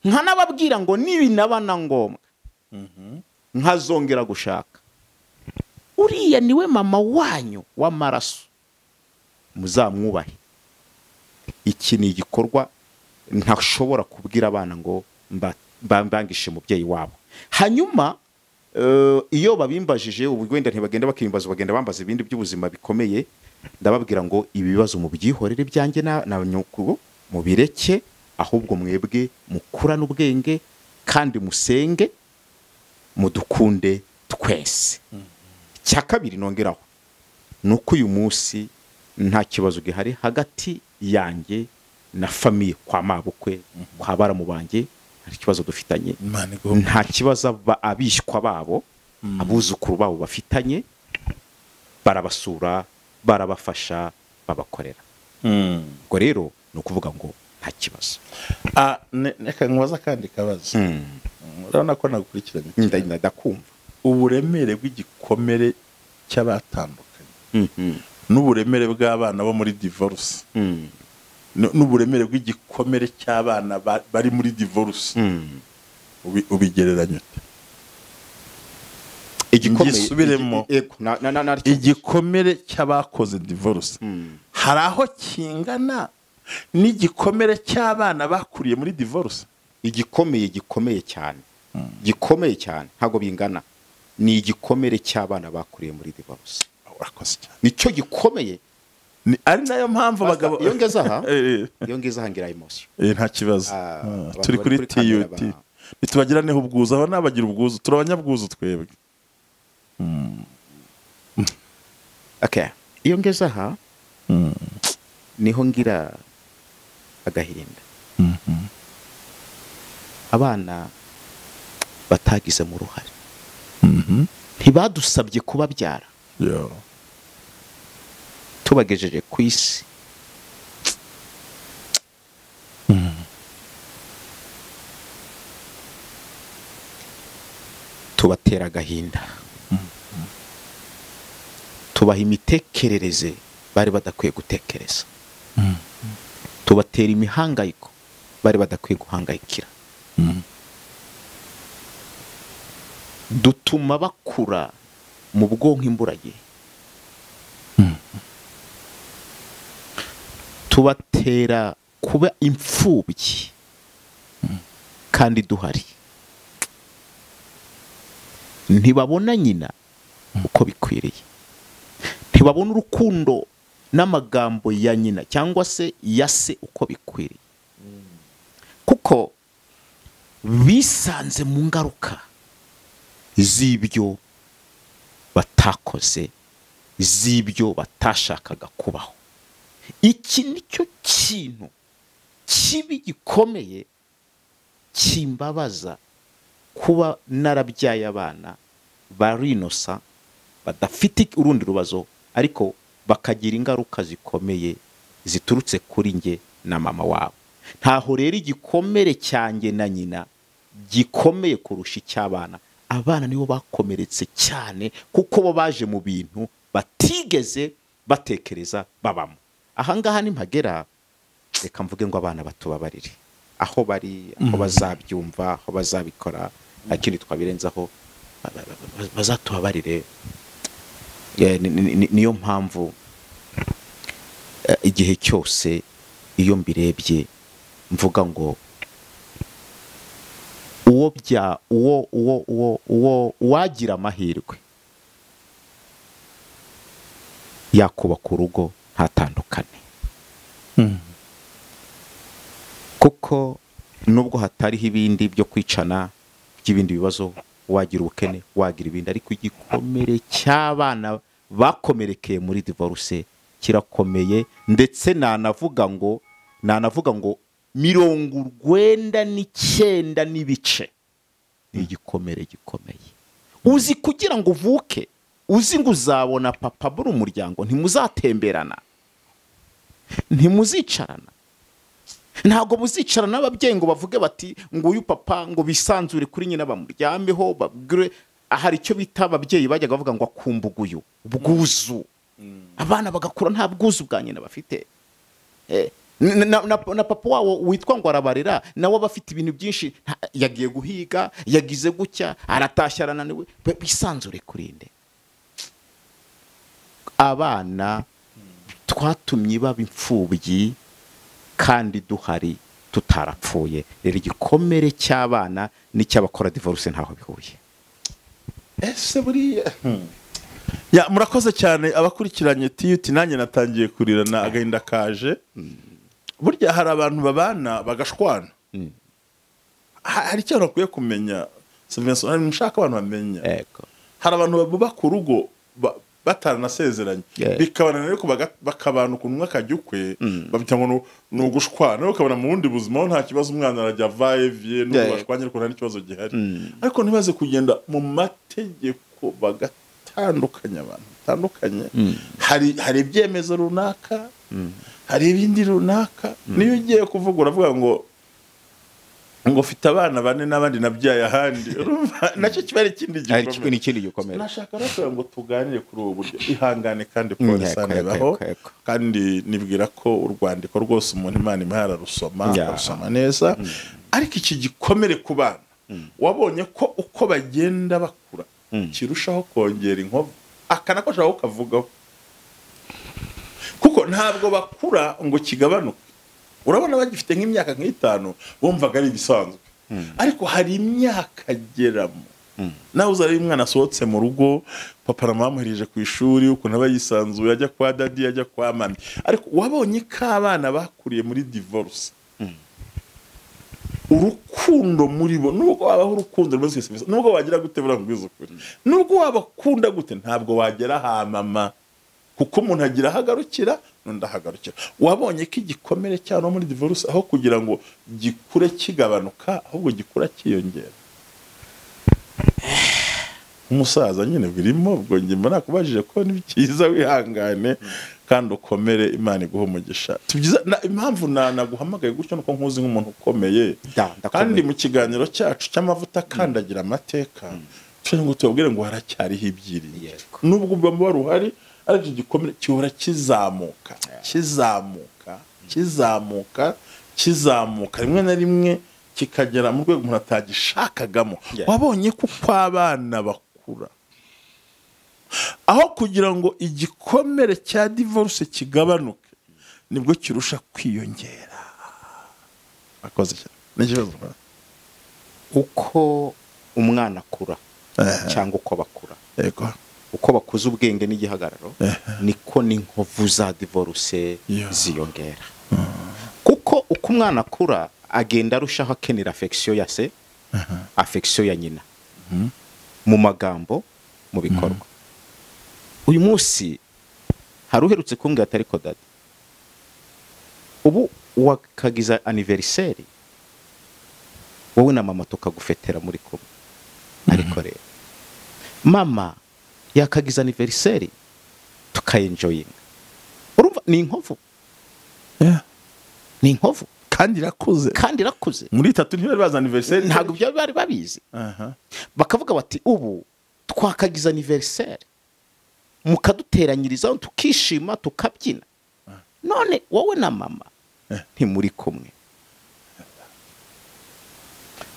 Nkanababwira ngo nibinaba na ngombwa nkazongera gushaka, uriya niwe mama wanyu w'amaraso, muzamwubahe. Iki ni igikorwa ntashobora kubwira abana ngo mbangishe mubyeyi wabo. Hanyuma iyo babimbajije ubu wenda ntibagenda bakimbaza, bagenda bambaza ibindi by'ubuzima bikomeye, ndababwira ngo ibi bibazo mubyihorere byanjye na nyoko mubireke, ahubwo mwebwe mukurane ubwenge kandi musenge mudukunde twese. Icya kabiri nongeraho nuko uyu munsi nta kibazo gihari hagati yanjye na famille kwa mabukwe kwa baramu banjye, hari kibazo dufitanye, nta kibazo abishwa babo abuzukuru babo bafitanye, barabasura barabafasha babakorera. Ubwo rero ni ukuvuga ngo nta kibazo. Neka nkubaza kandi kabazo. Urabona ko nagukurikiranye, ndakumva uburemere bw'igikomere cy'abatandukanye n'uburemere bw'abana bo muri divorce n'uburemere bw'igikomere cy'abana bari muri divorce, ubigereranya ute? Igikomere cy'abakoze divorce hari aho kingana n'igikomere cy'abana bakuriye muri divorce? Igikomeye gikomeye cyane, gikomeye cyane, ntago bingana, ni igikomere cy'abana bakuriye muri divorce. Urakoze cyane. Nicyo gikomeye Ari nayo mpamvu abagabo Iyo ngeze aha, iyo ngeze aha ngira emotion. Nta kibazo. Abantu Turi bari kuri kuri kamera TUT, ntitubagiraneho ubwuzu, aba nabagira ubwuzu, turi abanyabwuzu twebwe. Okay, iyo ngeze aha niho ngira agahinda. Abana batagizemo uruhare, ntibadusabye kubabyara, tubagejeje ku isi, tubatera agahinda, tubaha imitekerereze bari badakwiye gutekereza, tubatera imihangayiko bari badakwiye guhangayikira, dutuma bakura mu bwonko imburagihe, tubatera kuba imfubyi kandi duhari, ntibabona nyina uko bikwiriye, ntibabona urukundo n'amagambo ya nyina cyangwa se ya se uko bikwiriye, kuko bisanze mu ngaruka z'ibyo batakoze, z'ibyo batashakaga kubaho. Iki nicyo kintu kibi gikomeye kimbabaza, kuba narabyaye abana barinosa badafite urundi rubazo, ariko bakagira ingaruka zikomeye ziturutse kuri nge na mama wabo. Ntaho rero igikomere cyanjye na nyina gikomeye kurusha icy'abana. Abana nibo bakomeretse cyane, kuko bo baje mu bintu batigeze batekereza babamo. Ahangaha nimpagera reka mvuge ngo abana batubabarire, aho bari, aho bazabyumva, aho bazabikora, nta kindi twabirenzaho, bazatubabarire. Niyo mpamvu igihe cyose iyo mbirebye mvuga ngo uwo bya uwo uwo uwo uwo wagira amahirwe yakubaka urugo ntatandukane, kuko nubwo hatariho ibindi byo kwicana by'ibindi bibazo, wagira ubukene, wagira ibindi, ariko igikomere cy'abana bakomerekeye muri divorce kirakomeye. Ndetse nanavuga ngo 99 n'ibice ni igikomere gikomeye. Uzi kugira ngo uvuke uzi ngo uzabona papa buri umuryango, ntimuzatemberana, ntimuzicarana, ntabwo muzicarana n'ababyeyi ngo bavuge bati ngo uyu papa ngo bisanzure kuri nyina bamuryameho babwire. Ahari icyo bita ababyeyi bajyaga bavuga ngo akumbuguyu ubwuzu, abana bagakura nta bwuzu bwa nyina bafite. Na papa wabo witwa ngo arabarera nawe abafite ibintu byinshi, yagiye guhiga, yagize gutya, aratashya arananiwe, bisanzure kurinde. Abana twatumye baba imfubyi kandi duhari tutarapfuye. Rero igikomere cy'abana n'icy'abakora divorce ntaho bihuye. Ese buriya ya murakoze cyane abakurikiranye TUT, nanjye natangiye kurirana agahinda kaje. Burya hari abantu babana bagashwana, hari icyo bakwiye kumenya, nshaka abantu bamenya. Hari abantu bubaka urugo bataranasezeranye, bikabana ariko bakabana ukuntu umwe akajya ukwe, babita ngo ni ugushwana, ukabona mu bundi buzima nta kibazo, umwana arajya va-et-vient n'ubwo bashwanye ariko nta n'ikibazo gihari. Ariko ntibaze kugenda mu mategeko bagatandukanya abantu batandukanye. Hari ibyemezo runaka, hari ibindi runaka. Niyo ugiye kuvuga uravuga ngo mfite abana bane n'abandi nabyaye ahandi, urumva nacyo kiba ari ikindi gikomere. Nashaka rero ngo tuganire kuri ubu buryo. Ihangane kandi polisi baho, kandi nibwira ko urwandiko rwose umuntu Imana imuha ararusoma, arusoma neza. Ariko iki gikomere ku bana, wabonye ko uko bagenda bakura kirushaho kongera inkovu, akanako ashaka kukavugaho, kuko ntabwo bakura ngo kigabanuke. Urabona bagifite nk'imyaka nk'itanu bumvaga ari ibisanzwe, ariko hari imyaka ageramo Nawe uzareba umwana asohotse mu rugo, papa na mama bamuhereje ku ishuri, ukuntu aba yisanzuye, ajya kwa daddy, ajya kwa mami. Ariko wabonye ko abana bakuriye muri divorce, urukundo muri bo, nubwo wabaho urukundo rumeze kwisi, nubwo wagira gute, burangwiza ukuri, nubwo wabakunda gute, ntabwo wagera ha mama, kuko umuntu agira ahagarukira n'undi ahagarukira. Wabonye ko igikomere cyane muri divorce, aho kugira ngo gikure kigabanuka, ahubwo gikura cyiyongera. Umusaza nyine birimo, ubwo njye mba nakubajije ko ni byiza wihangane kandi ukomere, Imana iguhe umugisha. Tubyiza impamvu naguhamagaye gutyo nuko nkuzi nk'umuntu ukomeye, kandi mu kiganiro cyacu cy'amavuta akandagira amateka, turi ngo tubabwire ngo haracyariho ibyiringiro, nubwo uba ruhari, ariko igikomere gihora kizamuka kizamuka kizamuka kizamuka, rimwe na rimwe kikagera mu rwego umuntu atagishakagamo. Wabonye ko uko abana bakura, aho kugira ngo igikomere cya divorce kigabanuke, nibwo kirusha kwiyongera. Akoze cyane. N'ikibazo uko umwana akura cyangwa uko bakura, yego, uko bakuza ubwenge n'igihagararo, niko n'inkovu za divorce ziyongera. Kuko uko umwana akura agenda arushaho akenera affection ya se, affection ya nyina, mu magambo, mu bikorwa. Uyu munsi hari uherutse kumbwira ati ariko dada, ubu wakagiza anniversaire wowe na mama tukagufetera muri kumwe, ariko rero mama yakagiza anniversaire tukayenjoyinga. Urumva ni inkovu, ni inkovu, kandi irakuze, kandi irakuze. Muri 3 ntibari bazi anniversaire, ntabwo byo bari babizi. Bakavuga bati ubu twakagiza anniversaire mukaduteranyiriza tukishima tukabyina, none wowe na mama ntimuri kumwe.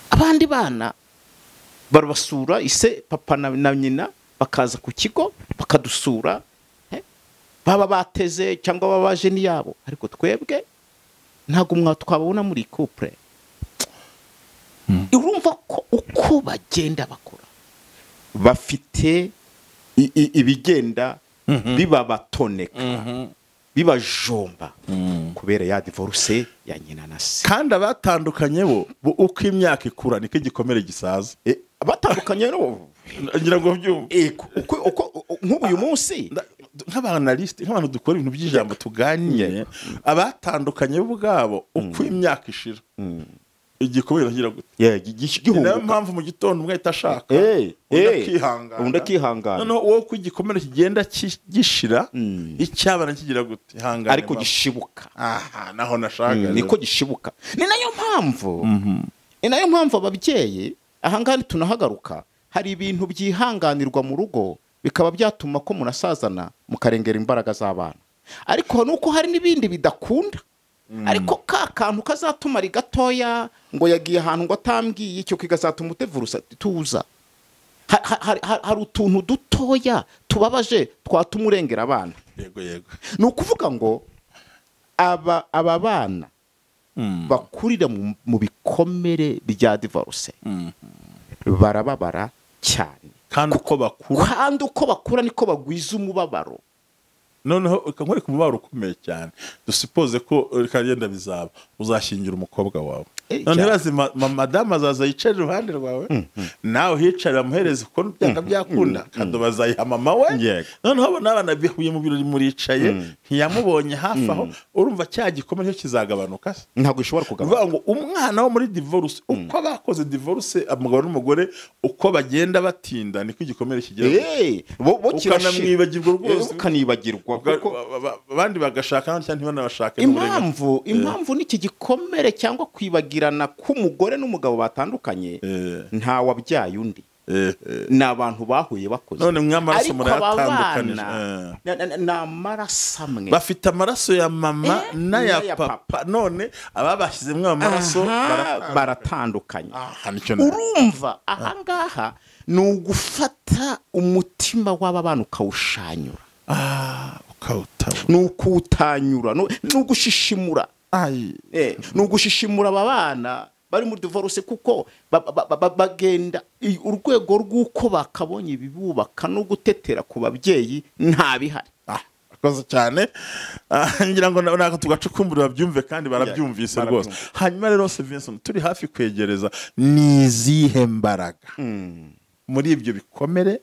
Abandi bana barabasura, ise papa na nyina bakaza ku kigo bakadusura, baba bateze cyangwa baba baje ni yabo, ariko twebwe ntabwo mwatwabona muri couple. Urumva ko uko bagenda bakora bafite ibigenda bibabatoneka, bibajomba kubera ya divorce ya nyina na se. Kandi abatandukanye bo uko imyaka ikura niko igikomere gisaza. Abatandukanye no ngira ngo byumve uko nk'ubu uyu munsi nk'abanaliste, nk'abantu dukora ibintu by'ijambo tuganire, abatandukanye bo ubwabo uko imyaka ishira igikomere kigira gute, gihunguka. Niyo mpamvu mu gitondo umwe ahita ashaka, undi akihangana, noneho wowe uko igikomere kigenda gishira, icyabana kigira gute, ihangane, ariko gishibuka. Aha naho nashaka, niko gishibuka. Ni nayo mpamvu, ni nayo mpamvu ababyeyi ahangaha tunahagaruka, hari ibintu byihanganirwa mu rugo bikaba byatuma ko munasazana mukarengera imbaraga z'abana, ariko nuko hari n'ibindi bidakunda. Ariko ka kantu kazatuma ari gatoya ngo yagiye ahantu ngo atambwiye, icyo kigazatuma utevurusa tuza. Hari utuntu dutoya tubabaje twatuma urengera abana. Yego yego. Ni ukuvuga ngo aba bana bakurira mu bikomere bya divorce barababara cyane, kandi uko bakura niko bagwiza umubabaro. Noneho nkwereka umubabaro ukomeye cyane. Dusipoze ko kagenda bizaba, uzashyingira umukobwa wawe, none bazi madamu azaza yicara iruhande rwawe, nawe hicara amuhereze uko byanga byakunda, kado bazayiha mama we. Noneho n'abana bihuye mu birori muricaye, ntiyamubonye hafi aho, urumva cya gikomere cyo kizagabanuka. Ntabwo ishobora kugabanuka. Ngo umwana wo muri divorce, uko bakoze divorce umugabo n'umugore, uko bagenda batinda niko igikomere kigera, ukanamwibagirwa rwose, ukanibagirwa, abandi bagashaka cyangwa ntibanabashake. Impamvu n'iki gikomere cyangwa kwibagirana k'umugore n'umugabo batandukanye, nta wabyaye undi, ni abantu bahuye bakoze. None mw'amaraso murayatandukanije, ni amaraso amwe, bafite amaraso ya mama n'aya papa, none ababashyizemo amaraso baratandukanye. Urumva ahangaha ni ugufata umutima w'aba bana ukawushanyura, ni ukuwutanyura, ni ugushishimura, ni ugushishimura aba bana Bari muri divorce kuko bagenda urwego rw'uko bakabonye ibibubaka no gutetera ku babyeyi nta bihari. Akoze cyane. Ngira ngo nako tugacukumbura babyumve kandi barabyumvise rwose. Hanyuma rero Vincent, turi hafi kwegereza, ni izihe mbaraga muri ibyo bikomere?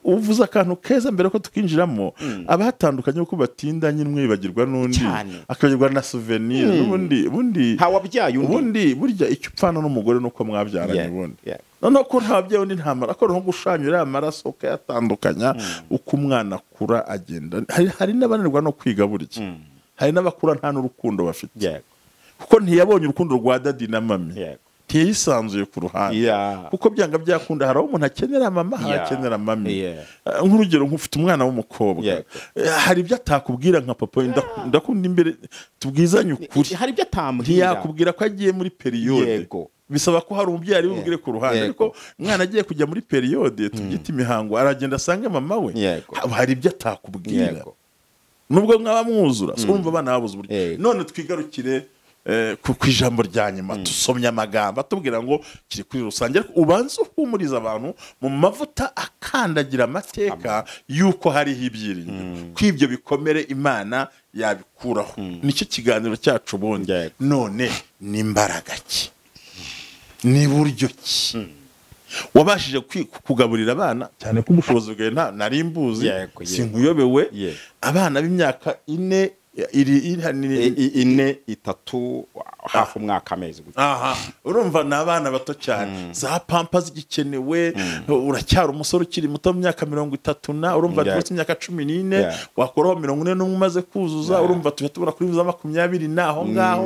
Uvuze akantu keza mbere ko tukinjiramo, abatandukanye uko batinda nyine mwibagirwa n'undi akabagirwa na souvenir n'ubundi bundi ntawabyaye undi ubundi burya icyo upfana n'umugore nuko mwabyaranye ubundi noneho ko ntababyeyi undi ntamara ko no gushanyura amaraso ukayatandukanya uko umwana akura agenda. Hari n'abananirwa no kwiga burya, hari n'abakura nta n'urukundo bafite kuko ntiyabonye urukundo rwa dadi na mami, ntiyisanzuye ku ruhande kuko byanga byakunda hari aho umuntu akenera mama, hari akenera mami. Nk'urugero nk'ufite umwana w'umukobwa, hari ibyo atakubwira nka papa, ndakunda imbere tubwizanye ukuri, hari ibyo atambwira, ntiyakubwira ko agiye muri periyode. Bisaba ko hari umubyeyi ari bubwire ku ruhande, ariko umwana agiye kujya muri periyode tubyita imihango, aragenda asange mama we, hari ibyo atakubwira nubwo mwaba mwuzura. Urumva abana babuze uburyo. None twigarukire ku ijambo rya nyuma, tusomye amagambo atubwira ngo kiri kuri rusange, ariko ubanze uhumuriza abantu mu mavuta akandagira amateka yuko hariho ibyiringiro ko ibyo bikomere Imana yabikuraho. Nicyo kiganiro cyacu ubundi. None ni imbaraga ki, ni buryo ki wabashije kugaburira abana, cyane ko ubushobozi bwawe nari mbuzi, sinkuyobewe, abana b'imyaka 4 ine 3 hafi umwaka amezi gutya. Aha, urumva ni abana bato cyane, za pampa zigikenewe, uracyari umusore ukiri muto mu myaka 30 na urumva twese imyaka 14 wakoraho 41 umaze kuzuza, urumva tujya tubura kuri za 20 naho ngaho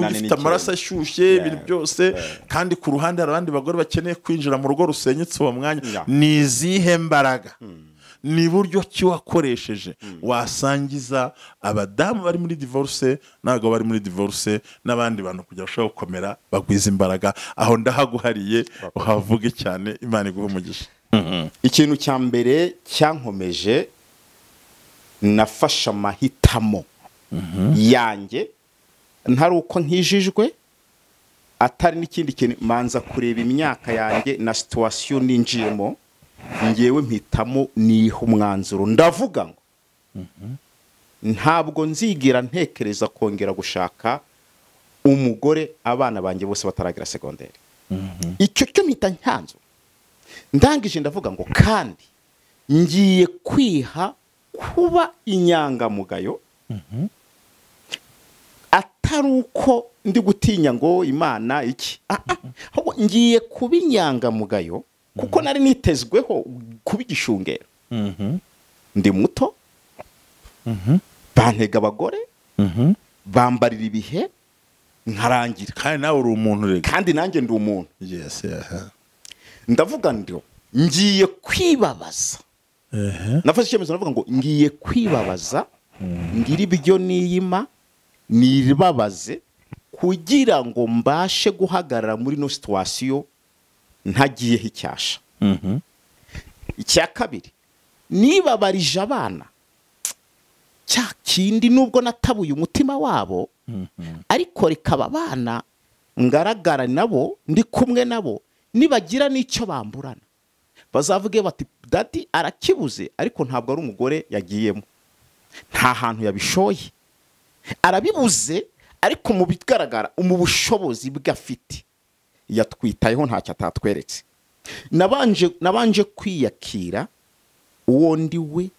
ufite amaraso ashyushye ibintu byose, kandi ku ruhande hari abandi bagore bakeneye kwinjira mu rugo rusenyutse uwo mwanya. Ni izihe mbaraga, ni buryo ki wakoresheje wasangiza abadamu bari muri divorce n'abagabo bari muri divorce n'abandi bantu kugira bashobore gukomera bagwiza imbaraga? Aho ndahaguhariye uhavuge cyane, Imana iguhe umugisha. Ikintu cya mbere cyankomeje, nafashe amahitamo yanjye ntari uko nkijijwe, atari n'ikindi kintu, manza kureba imyaka yanjye na situation ninjiyemo, ngewe mpitamo niha umwanzuro ndavuga ngo ntabwo nzigira ntekereza kongera gushaka umugore abana banjye bose bataragira segonderi. Icyo cyo mpita nyanzuro ndangije ndavuga ngo kandi ngiye kwiha kuba inyangamugayo, atari uko ndi gutinya ngo Imana iki, ahubwo ngiye kuba inyangamugayo kuko nari nitezweho kuba igishungero. Ndi muto, bantega abagore, bambarira ibihe nkarangira. Kandi nawe uri umuntu rega. Kandi nanjye ndi umuntu. Yes, Ndavuga ngo ngiye kwibabaza. Nafashe icyemezo ndavuga ngo ngiye kwibabaza, ngira ibyo niyima, nibabaze kugira ngo mbashe guhagarara muri no situation ntagiyeho icyasha. Icya kabiri, nibabarije abana cya kindi nubwo natabuye umutima wabo, ariko rikaba abana ngaragara nabo ndi kumwe nabo, nibagira n'icyo bamburana bazavuge bati dadi arakibuze, ariko ntabwo ari umugore yagiyemo, nta hantu yabishoye, arabibuze, ariko mu bigaragara mu bushobozi bwafite yatwitayeho ntacyo atatweretse. Nabanje kwiyakira uwo ndi we,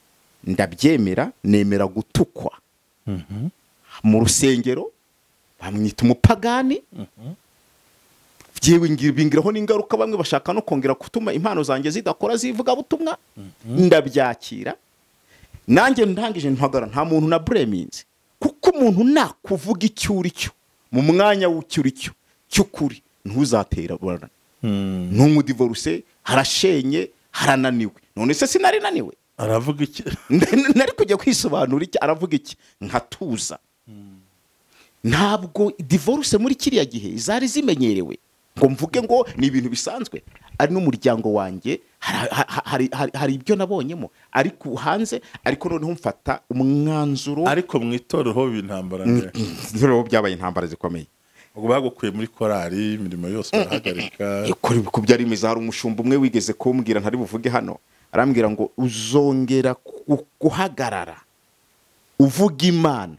ndabyemera, nemera gutukwa mu rusengero bamwita umupagani, byewe bingiraho n'ingaruka, bamwe bashaka no kongera gutuma impano zanjye zidakora zivuga butumwa, ndabyakira. Nanjye ndangije ntagara, nta muntu na breminze, kuko umuntu nakuvuga icyo uri cyo mu mwanya w'icyo uri cyo cy'ukuri ntuzatera burana. Ntumudivorce, harashenye, harananiwe. None se sinari naniwe? Aravuga iki? Nari kujya kwisobanura iki? Aravuga iki? Nkatuza. Ntabwo divorce muri kiriya gihe zari zimenyerewe ngo mvuge ngo ni ibintu bisanzwe, ari n'umuryango wanjye hari ibyo nabonyemo ariko hanze, ariko noneho mfata umwanzuro. Ariko mu itorero ho intambara nero byabaye intambara zikomeye. Ubwo bagukuye muri korali, imirimo yose barahagarika. Kuri ku byari bimeze, hari umushumba umwe wigeze kumbwira, ntari buvuge hano, arambwira ngo uzongera guhagarara uvuga Imana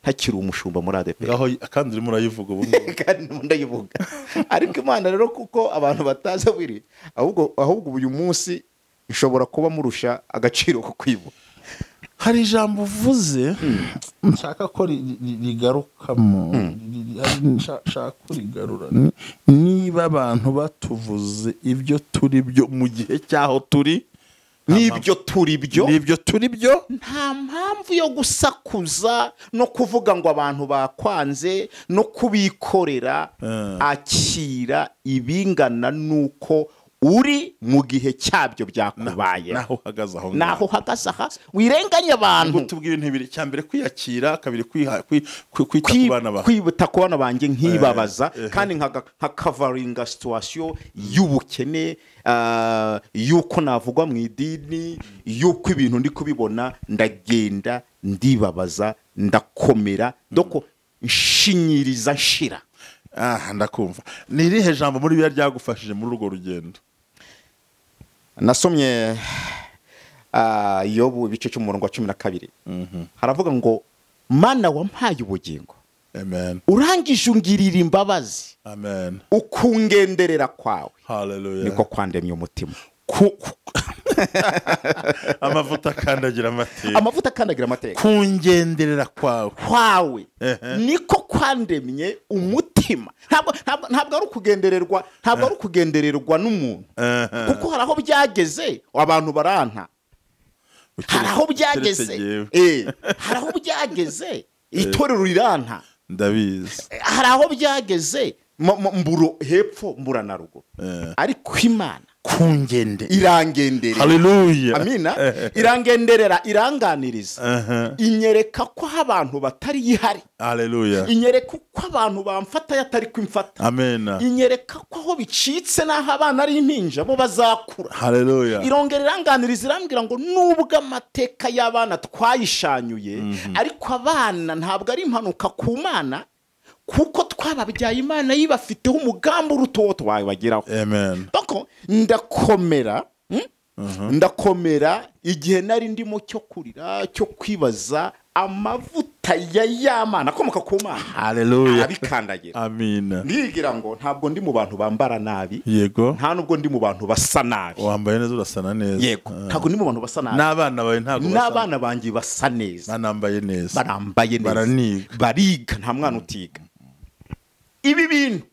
ntakiri umushumba muri ADEPR. Ngaho kandi urimo urayivuga ubu ngubu. Kandi ndimo ndayivuga. Ariko Imana rero, kuko abantu batazi aho iri, ahubwo uyu munsi ishobora kuba murusha agaciro ko kwivuga. Hari ijambo uvuze nshaka ko rigarukamo, nshaka kurigarura. Niba abantu batuvuze ibyo turi byo mu gihe cyaho turi, n'ibyo turi byo, n'ibyo turi byo, nta mpamvu yo gusakuza no kuvuga ngo abantu bakwanze no kubikorera. Akira ibingana nuko uri mu gihe cyabyo byakubaye, naho uhagaze aho ngaho, naho uhagaze aha, wirenganya abantu. Tubwira ibintu bibiri: cya mbere kwiyakira, kabiri kwita ku bana bawe. Kwita ku bana banjye nkibabaza, kandi nkakavaringa situation y'ubukene, y'uko navugwa mu idini, y'uko ibintu ndi kubibona, ndagenda ndibabaza, ndakomera, doko nshinyiriza nshira. Ndakumva. Ni irihe jambo muri bibiliya ryagufashije muri urwo rugendo? Nasomye Yobu ibice cy'umurongo wa 12. Haravuga ngo Mana wampaye ubugingo. Amen. Urangije ungirira imbabazi. Amen. Ukungenderera kwawe. Hallelujah. Niko kwandemye umutima. Amavuta akandagira amateka. Amavuta akandagira amateka. Kungenderera kwawe. Kwawe. Niko kwandemye umutima. Ntabwo ari ukugendererwa, ntabwo ari ukugendererwa n'umuntu. Kuko hari aho byageze abantu baranta. Hari aho byageze. Hari aho byageze itorero riranta. Ndabizi. Hari aho byageze mburo hepfo mbura na ruguru. Ariko Imana kungende irangenderera. Hallelujah. Amina. Irangenderera, iranganiriza. Inyereka ko abantu batari yihari. Hallelujah. Inyereka ko abantu bamfata yatari kwimfata. Amina. Inyereka ko aho bicitse naho abana ari impinja bo bazakura. Hallelujah. Irongera iranganiriza, irambwira ngo nubwo amateka y'abana twayishanyuye, ariko abana ntabwo ari impanuka ku Mana, kuko twababyaye Imana yibafiteho umugambi uruta twabageraho. Amen. Donc ndakomera, ndakomera igihe nari ndimo cyo kurira, cyo kwibaza, amavuta ya Yamana akomoka ku Mana. Hallelujah. Abikandagira. Amina. Ndigira ngo ntabwo ndi mu bantu bambara nabi. Yego. Nta nubwo ndi mu bantu basa nabi. Wambaye neza, urasana neza. Yego. Ntabwo ndi mu bantu basa nabi. N'abana bawe ntabwo basa. N'abana banjye basa neza. Banambaye neza. Barambaye neza. Baraniga. Bariga, nta mwana utiga. Ibi bintu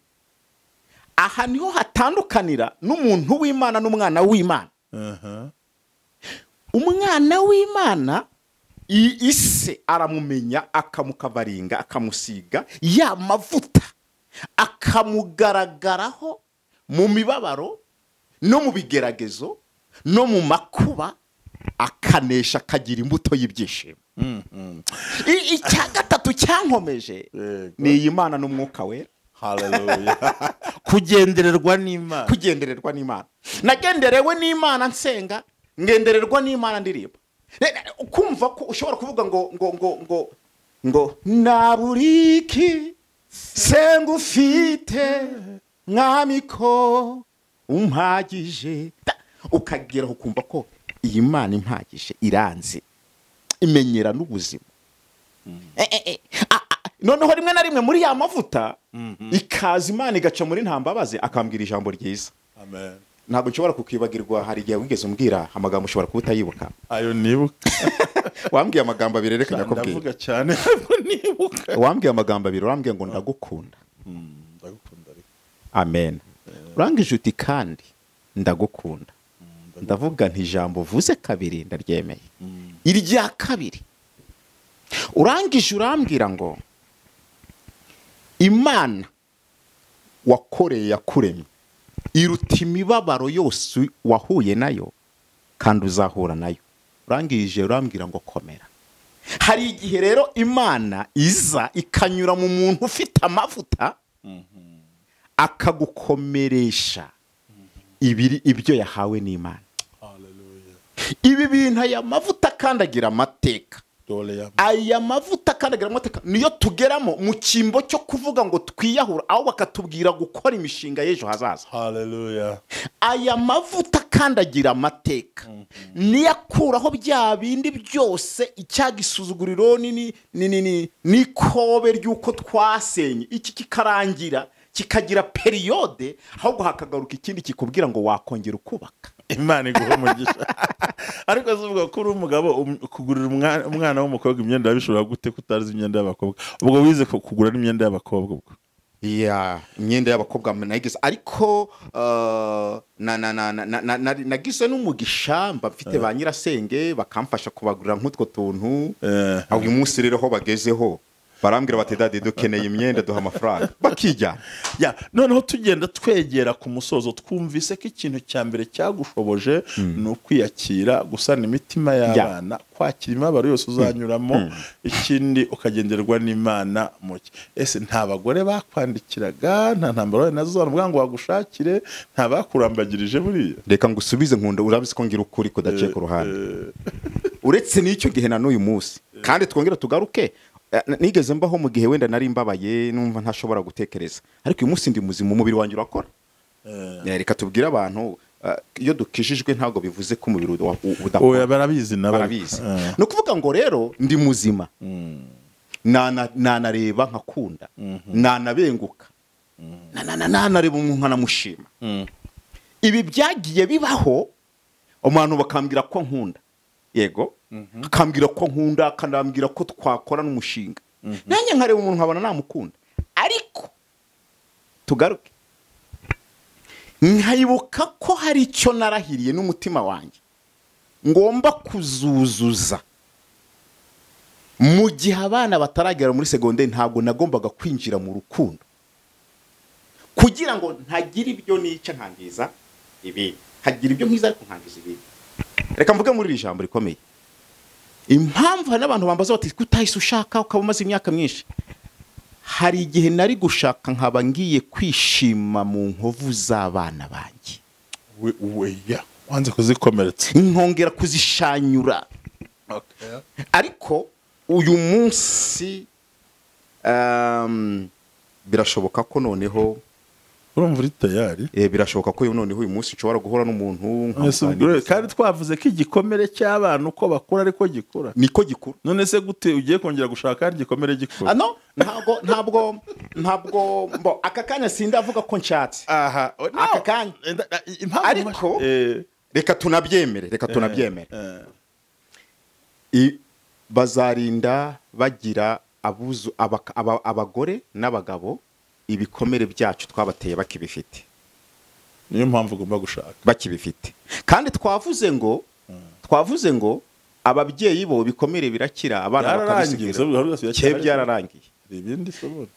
aha niho hatandukanira n'umuntu w'Imana n'umwana w'Imana. Umwana w'Imana ise aramumenya, akamukavaringa, akamusiga ya mavuta, akamugaragaraho mu mibabaro no mu bigeragezo no mu makuba, akanesha, akagira imbuto y'ibyishimo. Icya gatatu cyankomeje ni iyi Mana n'umwuka wera. Hallelujah. Kugendererwa n'Imana. Kugendererwa n'Imana. Nagenderewe n'Imana nsenga, ngendererwa n'Imana ndirimba. Kumva ko ushobora kuvuga ngo ngo ngo ngo ngo naburiki senga ufite mwami ko umpagije, ukagera ukumva ko iyi Mana impagije, iranze, imenyera n'ubuzima. Noneho rimwe na rimwe muri ya mavuta ikaza Imana igaca muri ntambabazi, akambwira ijambo ryiza. Amen. Ntabwo nshobora kukwibagirwa, hari igihe wigeze umbwira amagambo ushobora kuba utayibuka. Ayo nibuka. Wambwiye amagambo abiri, reka ndakubwira. Ndavuga cyane ntabwo nibuka. Wambwiye amagambo abiri, urambwiye ngo ndagukunda. Ndagukunda ariko. Amen. Urangije uti kandi ndagukunda. Ndavuga nti ijambo uvuze kabiri ndaryemeye. Irya kabiri urangije urambwira ngo Imana wakoreye yakuremye iruta imibabaro yose wahuye nayo kandi uzahura nayo. Urangije urambwira ngo komera. Hari igihe rero Imana iza ikanyura mu muntu ufite amavuta, akagukomeresha ibiri ibyo yahawe n'Imana. Hallelujah. Ibi bintu aya mavuta akandagira amateka Aya mavuta akandagira amateka niyo tugeramo mu cyimbo cyo kuvuga ngo twiyahura, aho bakatubwira gukora imishinga y'ejo hazaza. Haleluya. Aya mavuta akandagira amateka niyo akuraho bya bindi byose, icyagisuzuguriro nini nini n'ikobe ry'uko twasenye, iki kikarangira kikagira periode, ahubwo hakagaruka ikindi kikubwira ngo wakongera ukubaka. Imana iguhe umugisha. Ariko zivuga ko uri umugabo, kugurira umwana w'umukobwa imyenda bishobora gute kutazi imyenda y'abakobwa? Ubwo wize kugura n'imyenda y'abakobwa ubwo? Ya, imyenda y'abakobwa nagize, ariko nagize n'umugisha mba mfite ba nyirasenge bakamfasha kubagurira nk'utwo tuntu. Uyu munsi rero ho bagezeho barambwira bati dadi dukeneye imyenda, duha amafaranga, bakijyana. Ya, noneho tugenda twegera ku musozo, twumvise ko ikintu cya mbere cyagushoboje ni ukwiyakira, gusana imitima y'abana, kwakira imibabaro yose uzanyuramo, ikindi ukagenderwa n'Imana muke. Ese nta bagore bakwandikiraga, nta ntambaro nazo ngo bagushakire, nta bakurambagirije buriya? Reka ngusubize, nkunda urabizi ko ngira ukuri kudaciye ku ruhande. Uretse n'icyo gihe na n'uyu munsi, kandi twongera tugaruke, nigeze mbaho mu gihe wenda nari mbabaye numva ntashobora gutekereza, ariko uyu munsi ndi muzima, umubiri wanjye urakora. Reka tubwire abantu, iyo dukijijwe ntabwo bivuze ko umubiri udakora. Oya, barabizi nabo. Barabizi. Ni ukuvuga ngo rero ndi muzima, nanareba nkakunda, nanabenguka, nanareba umuntu nkanamushima. Ibi byagiye bibaho, umuntu bakambwira ko nkunda, yego, akambwira ko nkunda, akanambwira ko twakora n'umushinga, nanjye nkareba umuntu nkabona namukunda. Ariko tugaruke, nkayibuka ko hari icyo narahiriye n'umutima wanjye ngomba kuzuzuza. Mu gihe abana bataragera muri segonderi ntabwo nagombaga kwinjira mu rukundo, kugira ngo ntagira ibyo nica nkangiza ibindi, nkagira ibyo nkiza ariko nkangiza ibindi. Reka mvuge muri iri jambo rikomeye. Impamvu hari n'abantu bambaza bati kutahise ushaka ukaba umaze imyaka myinshi, hari igihe nari gushaka nkaba ngiye kwishima mu nkovu z'abana banjye, wanze kuzikomeretsa, nkongera kuzishanyura. Ariko uyu munsi birashoboka ko noneho urumva uri tayari. Birashoboka ko noneho uyu munsi nshobora guhura n'umuntu, kandi twavuze ko igikomere cy'abana uko bakura ariko gikura, niko gikura. None se gute ugiye kongera gushaka kandi igikomere gikura? No, ntabwo aka kanya sindavuga ko nshatse. Aha, aka kanya ariko reka tunabyemere, reka tunabyemere. Bazarinda bagira abuzu abagore n'abagabo ibikomere byacu twabateye bakibifite. Niyo mpamvu ugomba gushaka bakibifite. Kandi twavuze ngo ababyeyi bo bikomere birakira, abana bakabisigira. Cye byararangiye. Ibindi sobora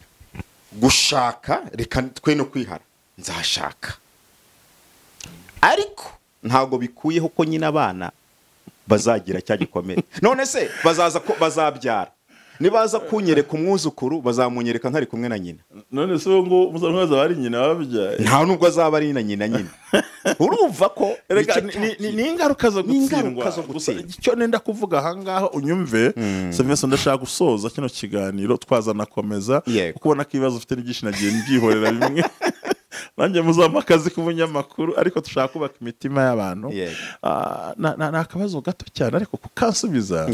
gushaka, reka twe no kwihara, nzashaka. Ariko ntago bikuyeho ko nyina abana bazagira cya gikomere. None se bazaza ko bazabyara, nibaza kunyereka umwuzukuru bazamunyereka ntari kumwe na nyina. None se ngo muzamwaza bari nyina babyaye? Nta nubwo azaba ari na nyina nyina. Urumva ko ni ingaruka zo gutsindwa. Gusa icyo nenda kuvuga aha ngaho unyumve, Savinso, ndashaka gusoza kino kiganiro twazanakomeza, kuko ubona ko ibibazo ufite n'ibyinshi nagiye mbyihorera bimwe. Nanjye muzampa akazi k'ubunyamakuru, ariko dushaka kubaka imitima y'abantu. Ni akabazo gato cyane, ariko kukansubiza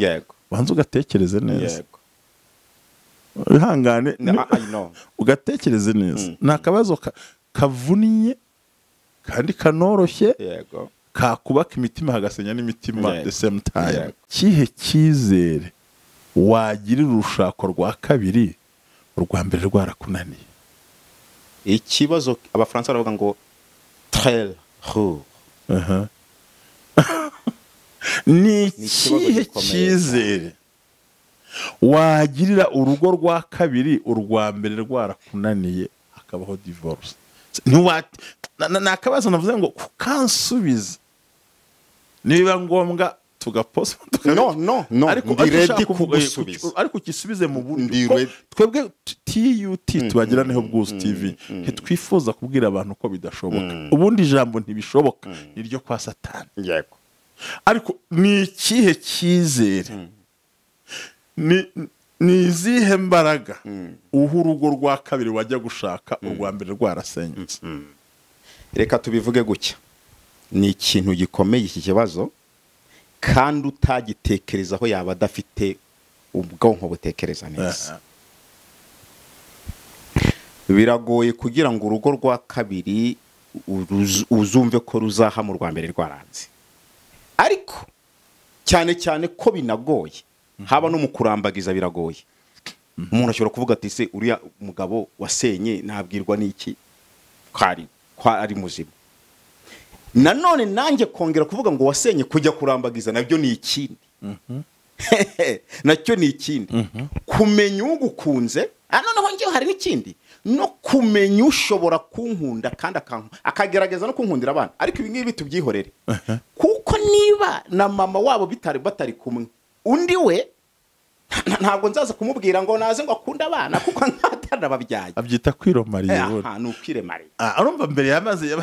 banza ugatekereze neza. Ihangane, ugatekereze neza. Ni akabazo kavunnye kandi kanoroshye, kakubaka imitima hagasenya n'imitima the same time. Kihe cyizere wagirira urushako rwa kabiri urwa mbere rwarakunaniye? Ikibazo abafaransa baravuga ngo très rare. Ni ikihe cyizere wagirira urugo rwa kabiri urwa mbere rwarakunaniye hakabaho divorce? Ni akabazo navuze ngo kukansubiza, nibiba ngombwa tugaposta. No, ariko ndi ready kugusubiza, ariko ukisubize mu buryo twebwe TUT tubagiraneho Ubwuzu TV ntitwifuza kubwira abantu ko bidashoboka. Ubundi ijambo ntibishoboka niryo kwa Satani. Yego. Ariko ni ikihe cyizere Ni izihe mbaraga uha urugo rwa kabiri wajya gushaka urwa mbere rwarasenyutse? Reka tubivuge gutya, ni ikintu gikomeye iki kibazo, kandi utagitekerezaho yaba adafite ubwonko butekereza neza. Biragoye kugira ngo urugo rwa kabiri uzumve ko ruzaha mu rwa mbere rwaranze, ariko cyane cyane ko binagoye, haba no mu kurambagiza biragoye. Umuntu ashobora kuvuga ati se uriya mugabo wasenye nabwirwa n'iki ko ari muzima? Nanone nanjye kongera kuvuga ngo wasenye kujya kurambagiza nabyo ni ikindi. Nacyo ni ikindi. Kumenya ugukunze, noneho njyewe hari n'ikindi, no kumenya ushobora kunkunda kandi akagerageza no kunkundira abana. Ariko ibi ngibi tubyihorere, kuko niba na mama wabo batari kumwe, undi we ntabwo nzaza kumubwira ngo naze ngo akunde abana, kuko ntatanababyaye. Abyita kwiromariye. Aha ni ukwiremariye. Urumva mbere yamaze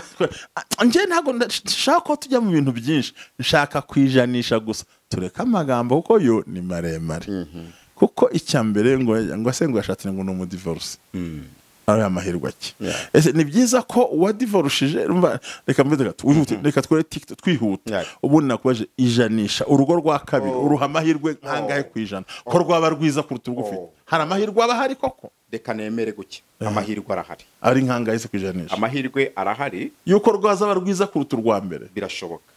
njye ntabwo nshaka ko tujya mu bintu byinshi, nshaka kwijanisha gusa, tureka amagambo kuko yo ni maremare. Kuko icya mbere ngo se ngo yashatse ngo ni umudivorce, ari amahirwe ake. Ese ni byiza ko uwadivorushije? Reka mbe reka twere TikTok twihuta. Ubundi nakubaje ijanisha urugo rwa kabiri uruha amahirwe nkangahe ku ijana ko rwaba rwiza kuruta urwo ufite? Hari amahirwe aba ahari koko? Reka nemere guke, amahirwe arahari. Ari nkangahe se ku ijanisha? Amahirwe arahari yuko rwazaba rwiza kuruta urwa mbere. Birashoboka.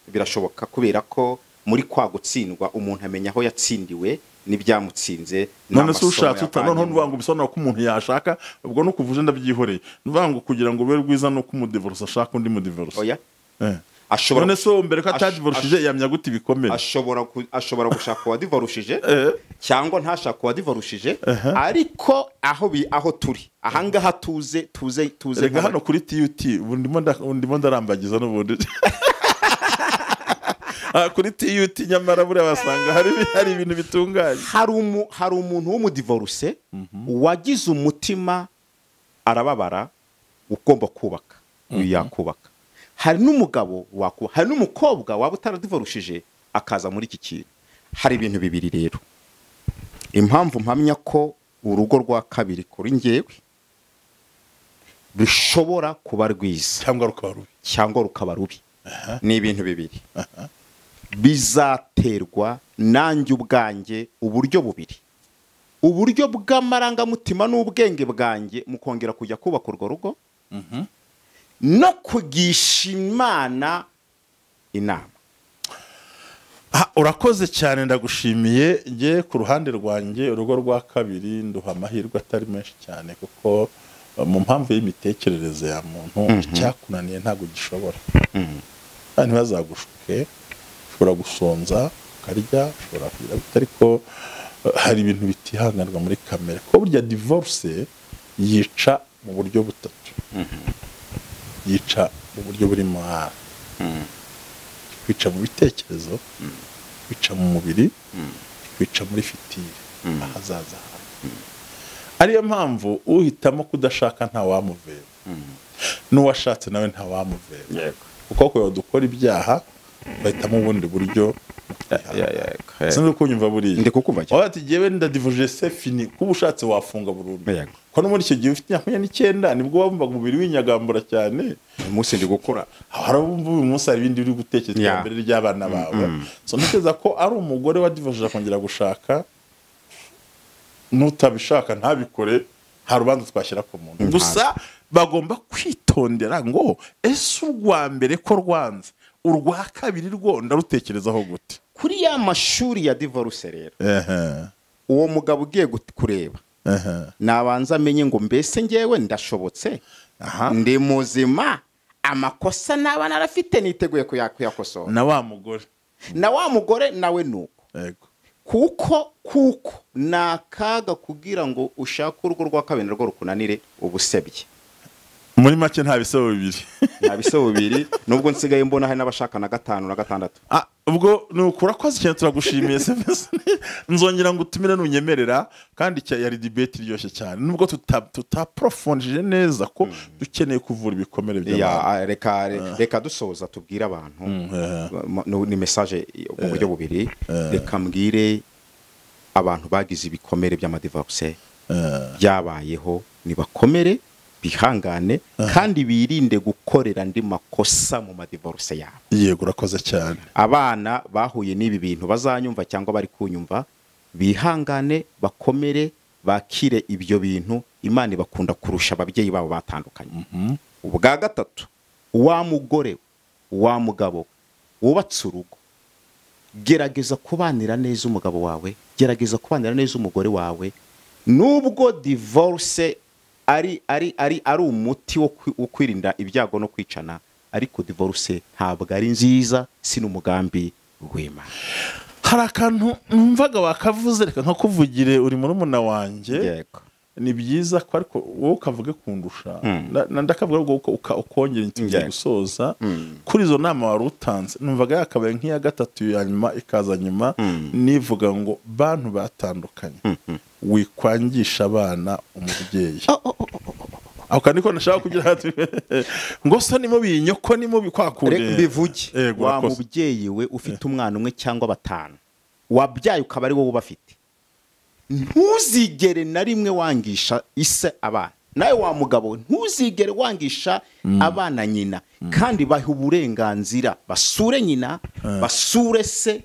Birashoboka kubera ko muri kwa gutsindwa umuntu amenya aho yatsindiwe n'ibyamutsinze. None se ushatse noneho nuvuga ngo bisobanura ko umuntu yashaka, ubwo no kuvuje ndabyihoreye, nuvuga ngo kugira ngo ube rwiza no kumudivorce ashaka undi mudivorce. Oya, ashobora. None se mbere ko atadivorishije yamya gute ibikomere? Ashobora gushaka uwadivorushije cyangwa ntashaka uwadivorushije, ariko aho turi ahangaha tuze tuze tuze reka hano kuri TUT ndimo ndarambagiza n'ubundi kuri TUT, nyamara buriya basanga hari ibintu bitunganye. Hari umuntu w'umudivorce wagize umutima arababara, ugomba kubaka, yakubaka. Hari n'umugabo wakuba, hari n'umukobwa waba utaradivorushije akaza muri iki kintu. Hari ibintu bibiri rero. Impamvu mpamya ko urugo rwa kabiri kuri njyewe rushobora kuba rwiza cyangwa rukaba rubi, ni ibintu bibiri bizaterwa nanjye ubwanjye uburyo bubiri, uburyo bw'amarangamutima n'ubwenge bwanjye mu kongera kujya kubaka urwo rugo, no kugisha Imana inama. Urakoze cyane, ndagushimiye. Nge ku ruhande rwanjye urugo rwa kabiri nduha amahirwe atari menshi cyane, kuko mu mpamvu y'imitekerereze ya muntu icyakunaniye ntabwo gishobora. Kandi ntibazagushuke, ushobora gusonza ukarya, ushobora kugira, ariko hari ibintu bitihanganirwa muri kamere. Ko burya divorce yica mu buryo butatu. Yica mu buryo buri moral, kwica mu bitekerezo, kwica mu mubiri, kwica muri fitire ahazaza. Ariyo mpamvu uhitamo kudashaka nta wamuvera, n'uwashatse nawe nta wamuvera, kuko ko dukora ibyaha bahitamo ubundi buryo. Sinzi uko unyumva buriya. Ndi kukumva cyane. Ati jewe ndadivuje c'est fini, kuba ushatse wafunga burundu. Ko no muri icyo gihe ufite 29 nibwo wumvaga umubiri w'inyagambura cyane. Uyu munsi ndi gukora. Harabumva uyu munsi hari ibindi uri gutekereza iterambere ry'abana bawe. So ntekereza ko ari umugore wadivuje akongera gushaka, nutabishaka ntabikore, nta rubanza twashyira ku muntu. Gusa bagomba kwitondera ngo ese urwa mbere ko rwanze, urwa kabiri rwo ndarutekerezaho gute? Kuri ya mashuri ya divorce rero, uwo mugabo ugiye kureba nabanza amenye ngo mbese ngewe ndashobotse, ndi muzima, amakosa naba narafite niteguye kuyakosora. Na wa mugore, na wa mugore nawe nuko. Kuko nakaga kugira ngo ushake urugo rwa kabiri rwo rukunanire ubusebye. Muri make nta bisebo bibiri. Nta bisebo bibiri, nubwo nsigaye mbona hari n'abashaka na 5 na 6. Ubwo nukura koze cyane, turagushimiye Seves. Nzongera ngo utumire nunyemerera, kandi yari debate iryoshye cyane, nubwo tutaprofondije neza ko dukeneye kuvura ibikomere by'abantu. Reka dusoza tubwire abantu ni message mu buryo bubiri. Reka mbwire Abantu bagize ibikomere by'amadivorce byabayeho, nibakomere, bihangane, kandi birinde gukorera andi makosa mu madivorce yabo. Yego, urakoze cyane. Abana bahuye n'ibi bintu bazanyumva cyangwa bari kunyumva, bihangane, bakomere, bakire ibyo bintu. Imana ibakunda kurusha ababyeyi babo batandukanye. Ubwa gatatu, wa mugore, wa mugabo wubatse urugo, gerageza kubanira neza umugabo wawe, gerageza kubanira neza umugore wawe. Nubwo divorce ari ari ari ari umuti wo kwirinda ibyago no kwicana, ariko divorce ntabwo ari nziza, si n'umugambi w'Imana. Hari akantu numvaga wakavuze, reka nkakuvugire, uri murumuna wanjye. Yego. Ni byiza ko ariko wowe ukavuge kundusha, ndakavuga ngo ukongera intugiye gusoza kuri izo nama wari utanze. Numvaga yakabaye nk'iya gatatu ya nyuma ikaza nyuma, nivuga ngo bantu batandukanye wikwangisha abana umubyeyi. Aho kandi ko nashaka kugira ngo so ni mubi, nyoko ni mubi, kwakunde mbivuge. Wa mubyeyi we ufite umwana umwe cyangwa batanu wabyaye ukaba ari wowe ubafite, ntuzigere na rimwe wangisha ise abana. Nawe wa mugabo ntuzigere wangisha abana nyina, kandi bahe uburenganzira, basure nyina, basure se,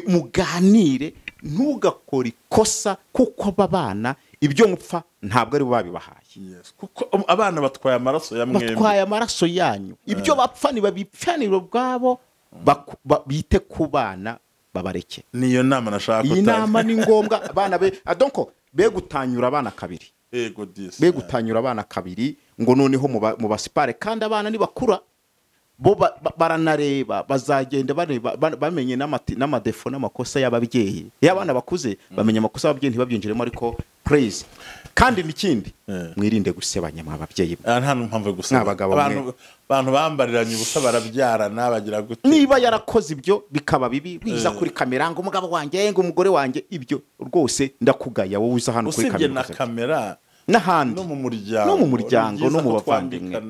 muganire. Ntugakore ikosa, kuko aba bana ibyo mupfa ntabwo ari bo babibahaye. Kuko abana batwaye amaraso ya mwembi, batwaye amaraso yanyu. Ibyo bapfa nibabipfanire ubwabo, bite ku bana, babareke. Niyo nama nashaka. Iyi nama ni ngombwa. Abana be donc be gutanyura abana kabiri. Ego disi. Be gutanyura abana kabiri ngo noneho mu basipare, kandi abana nibakura bo baranareba, bazagenda bareba, bamenye n'amadefo n'amakosa y'ababyeyi. Iyo abana bakuze bamenye amakosa y'ababyeyi ntibabyinjiremo, ariko praise. Kandi n'ikindi, mwirinde gusebanya mw'ababyeyi. Nta mpamvu yo gusebanya. Abantu bambariranye ubusa barabyarana bagira gute. Niba yarakoze ibyo bikaba bibi, wiza kuri kamera ngo umugabo wanjye, ngo umugore wanjye, ibyo rwose ndakugaya wowe uza hano kuri kamera. Usibye na kamera n'ahandi, no mu muryango, no mu muryango, no mu bavandimwe,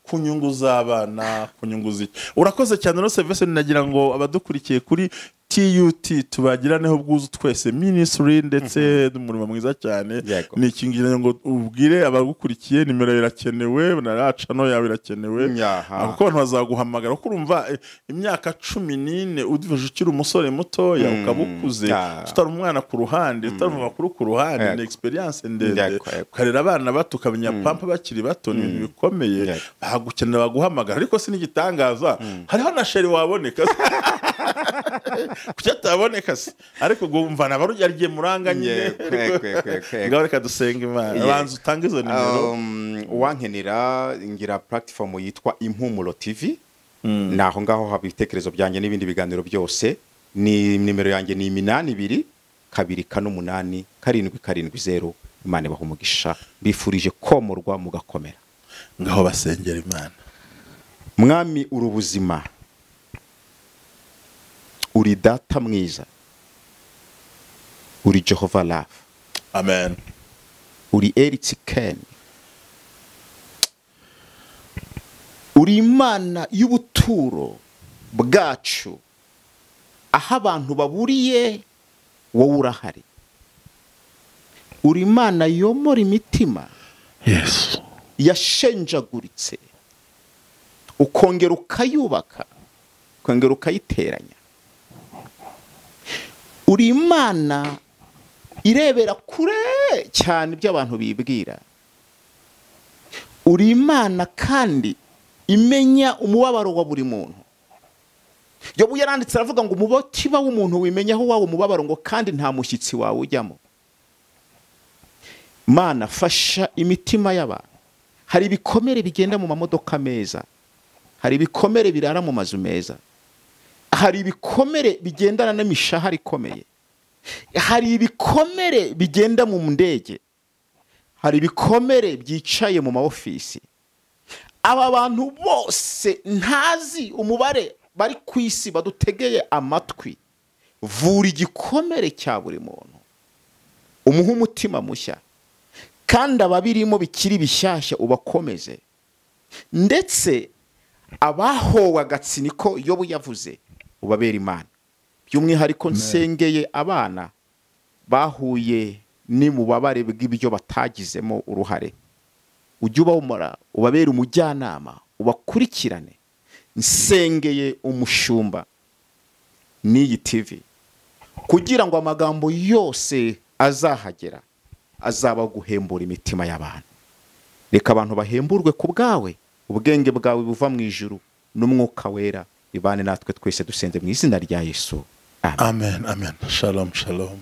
ku nyungu z'abana, ku nyungu z'iki. Urakoze cyane rero service. Nagira ngo abadukurikiye kuri TUT tubagiraneho ubwuzu twese ministry, ndetse n'umurimo mwiza cyane. Ni ikingira ngo ubwire abagukurikiye, nimero irakenewe, na racano yawe irakenewe, kuko abantu bazaguhamagara. Kuko urumva imyaka 14 udivuje ukiri umusore mutoya, ukabukuze tutari umwana ku ruhande, tutari amakuru ku ruhande, ni experience ndende. Ukarera abana bato, ukamenya pampa bakiri bato, ni ibintu bikomeye. Bagukenera baguhamagara, ariko si n'igitangaza hariho na sheri waboneka. Kuki ataboneka se? Ariko gumva nabarujya rye muranga nyine. Ngaho reka dusenga Imana. Banza utange izo nimero. Uwankenera ngira platform yitwa Impumuro TV. Naho ngaho haba ibitekerezo byanjye n'ibindi biganiro byose. Ni nimero yanjye ni 82 2 8 7 7 0. Imana ibahe umugisha, bifurije komorwa mugakomera. Ngaho basengera Imana. Mwami uri ubuzima, uri data mwiza, uri Jehovah Love. Amen. Uri Eritsiken, uri Imana y'ubuturo bwacu, aho abantu baburiye wowe urahari. Uri Imana yomora imitima. Yes. Yashenjaguritse, ukongera ukayubaka, ukongera ukayiteranya. Uri Imana irebera kure cyane ibyo abantu bibwira. Uri Imana kandi imenya umubabaro wa buri muntu. Yobu yaranditse aravuga ngo umutima w'umuntu wimenyaho wawo umubabaro, ngo kandi nta mushyitsi wawe ujyamo. Mana fasha imitima y'abantu. Hari ibikomere bigenda mu mamodoka meza, hari ibikomere birara mu mazu meza, hari ibikomere bigendana n'imishahara ikomeye, hari ibikomere bigenda mu ndege, hari ibikomere byicaye mu maofisi. Aba bantu bose ntazi umubare bari ku isi badutegeye amatwi, vura igikomere cya buri muntu, umuhe umutima mushya, kandi ababirimo bikiri bishyashya ubakomeze. Ndetse abahowe agatsiniko Yobu yavuze ubabera Imana. By'umwihariko nsengeye abana Bahuye n'ububabare bw'ibyo batagizemo uruhare. Ujye ubahumura, ubabere umujyanama, ubakurikirane. Nsengeye umushumba n'iyi TV kugira ngo amagambo yose azahagera azaba guhembura imitima y'abantu. Reka abantu bahemburwe ku bwawe, ubwenge bwawe buva mu ijuru n'umwuka wera bibane natwe twese, dusenze mu izina rya Yesu. Amen. Amen, amen. Shalom, shalom.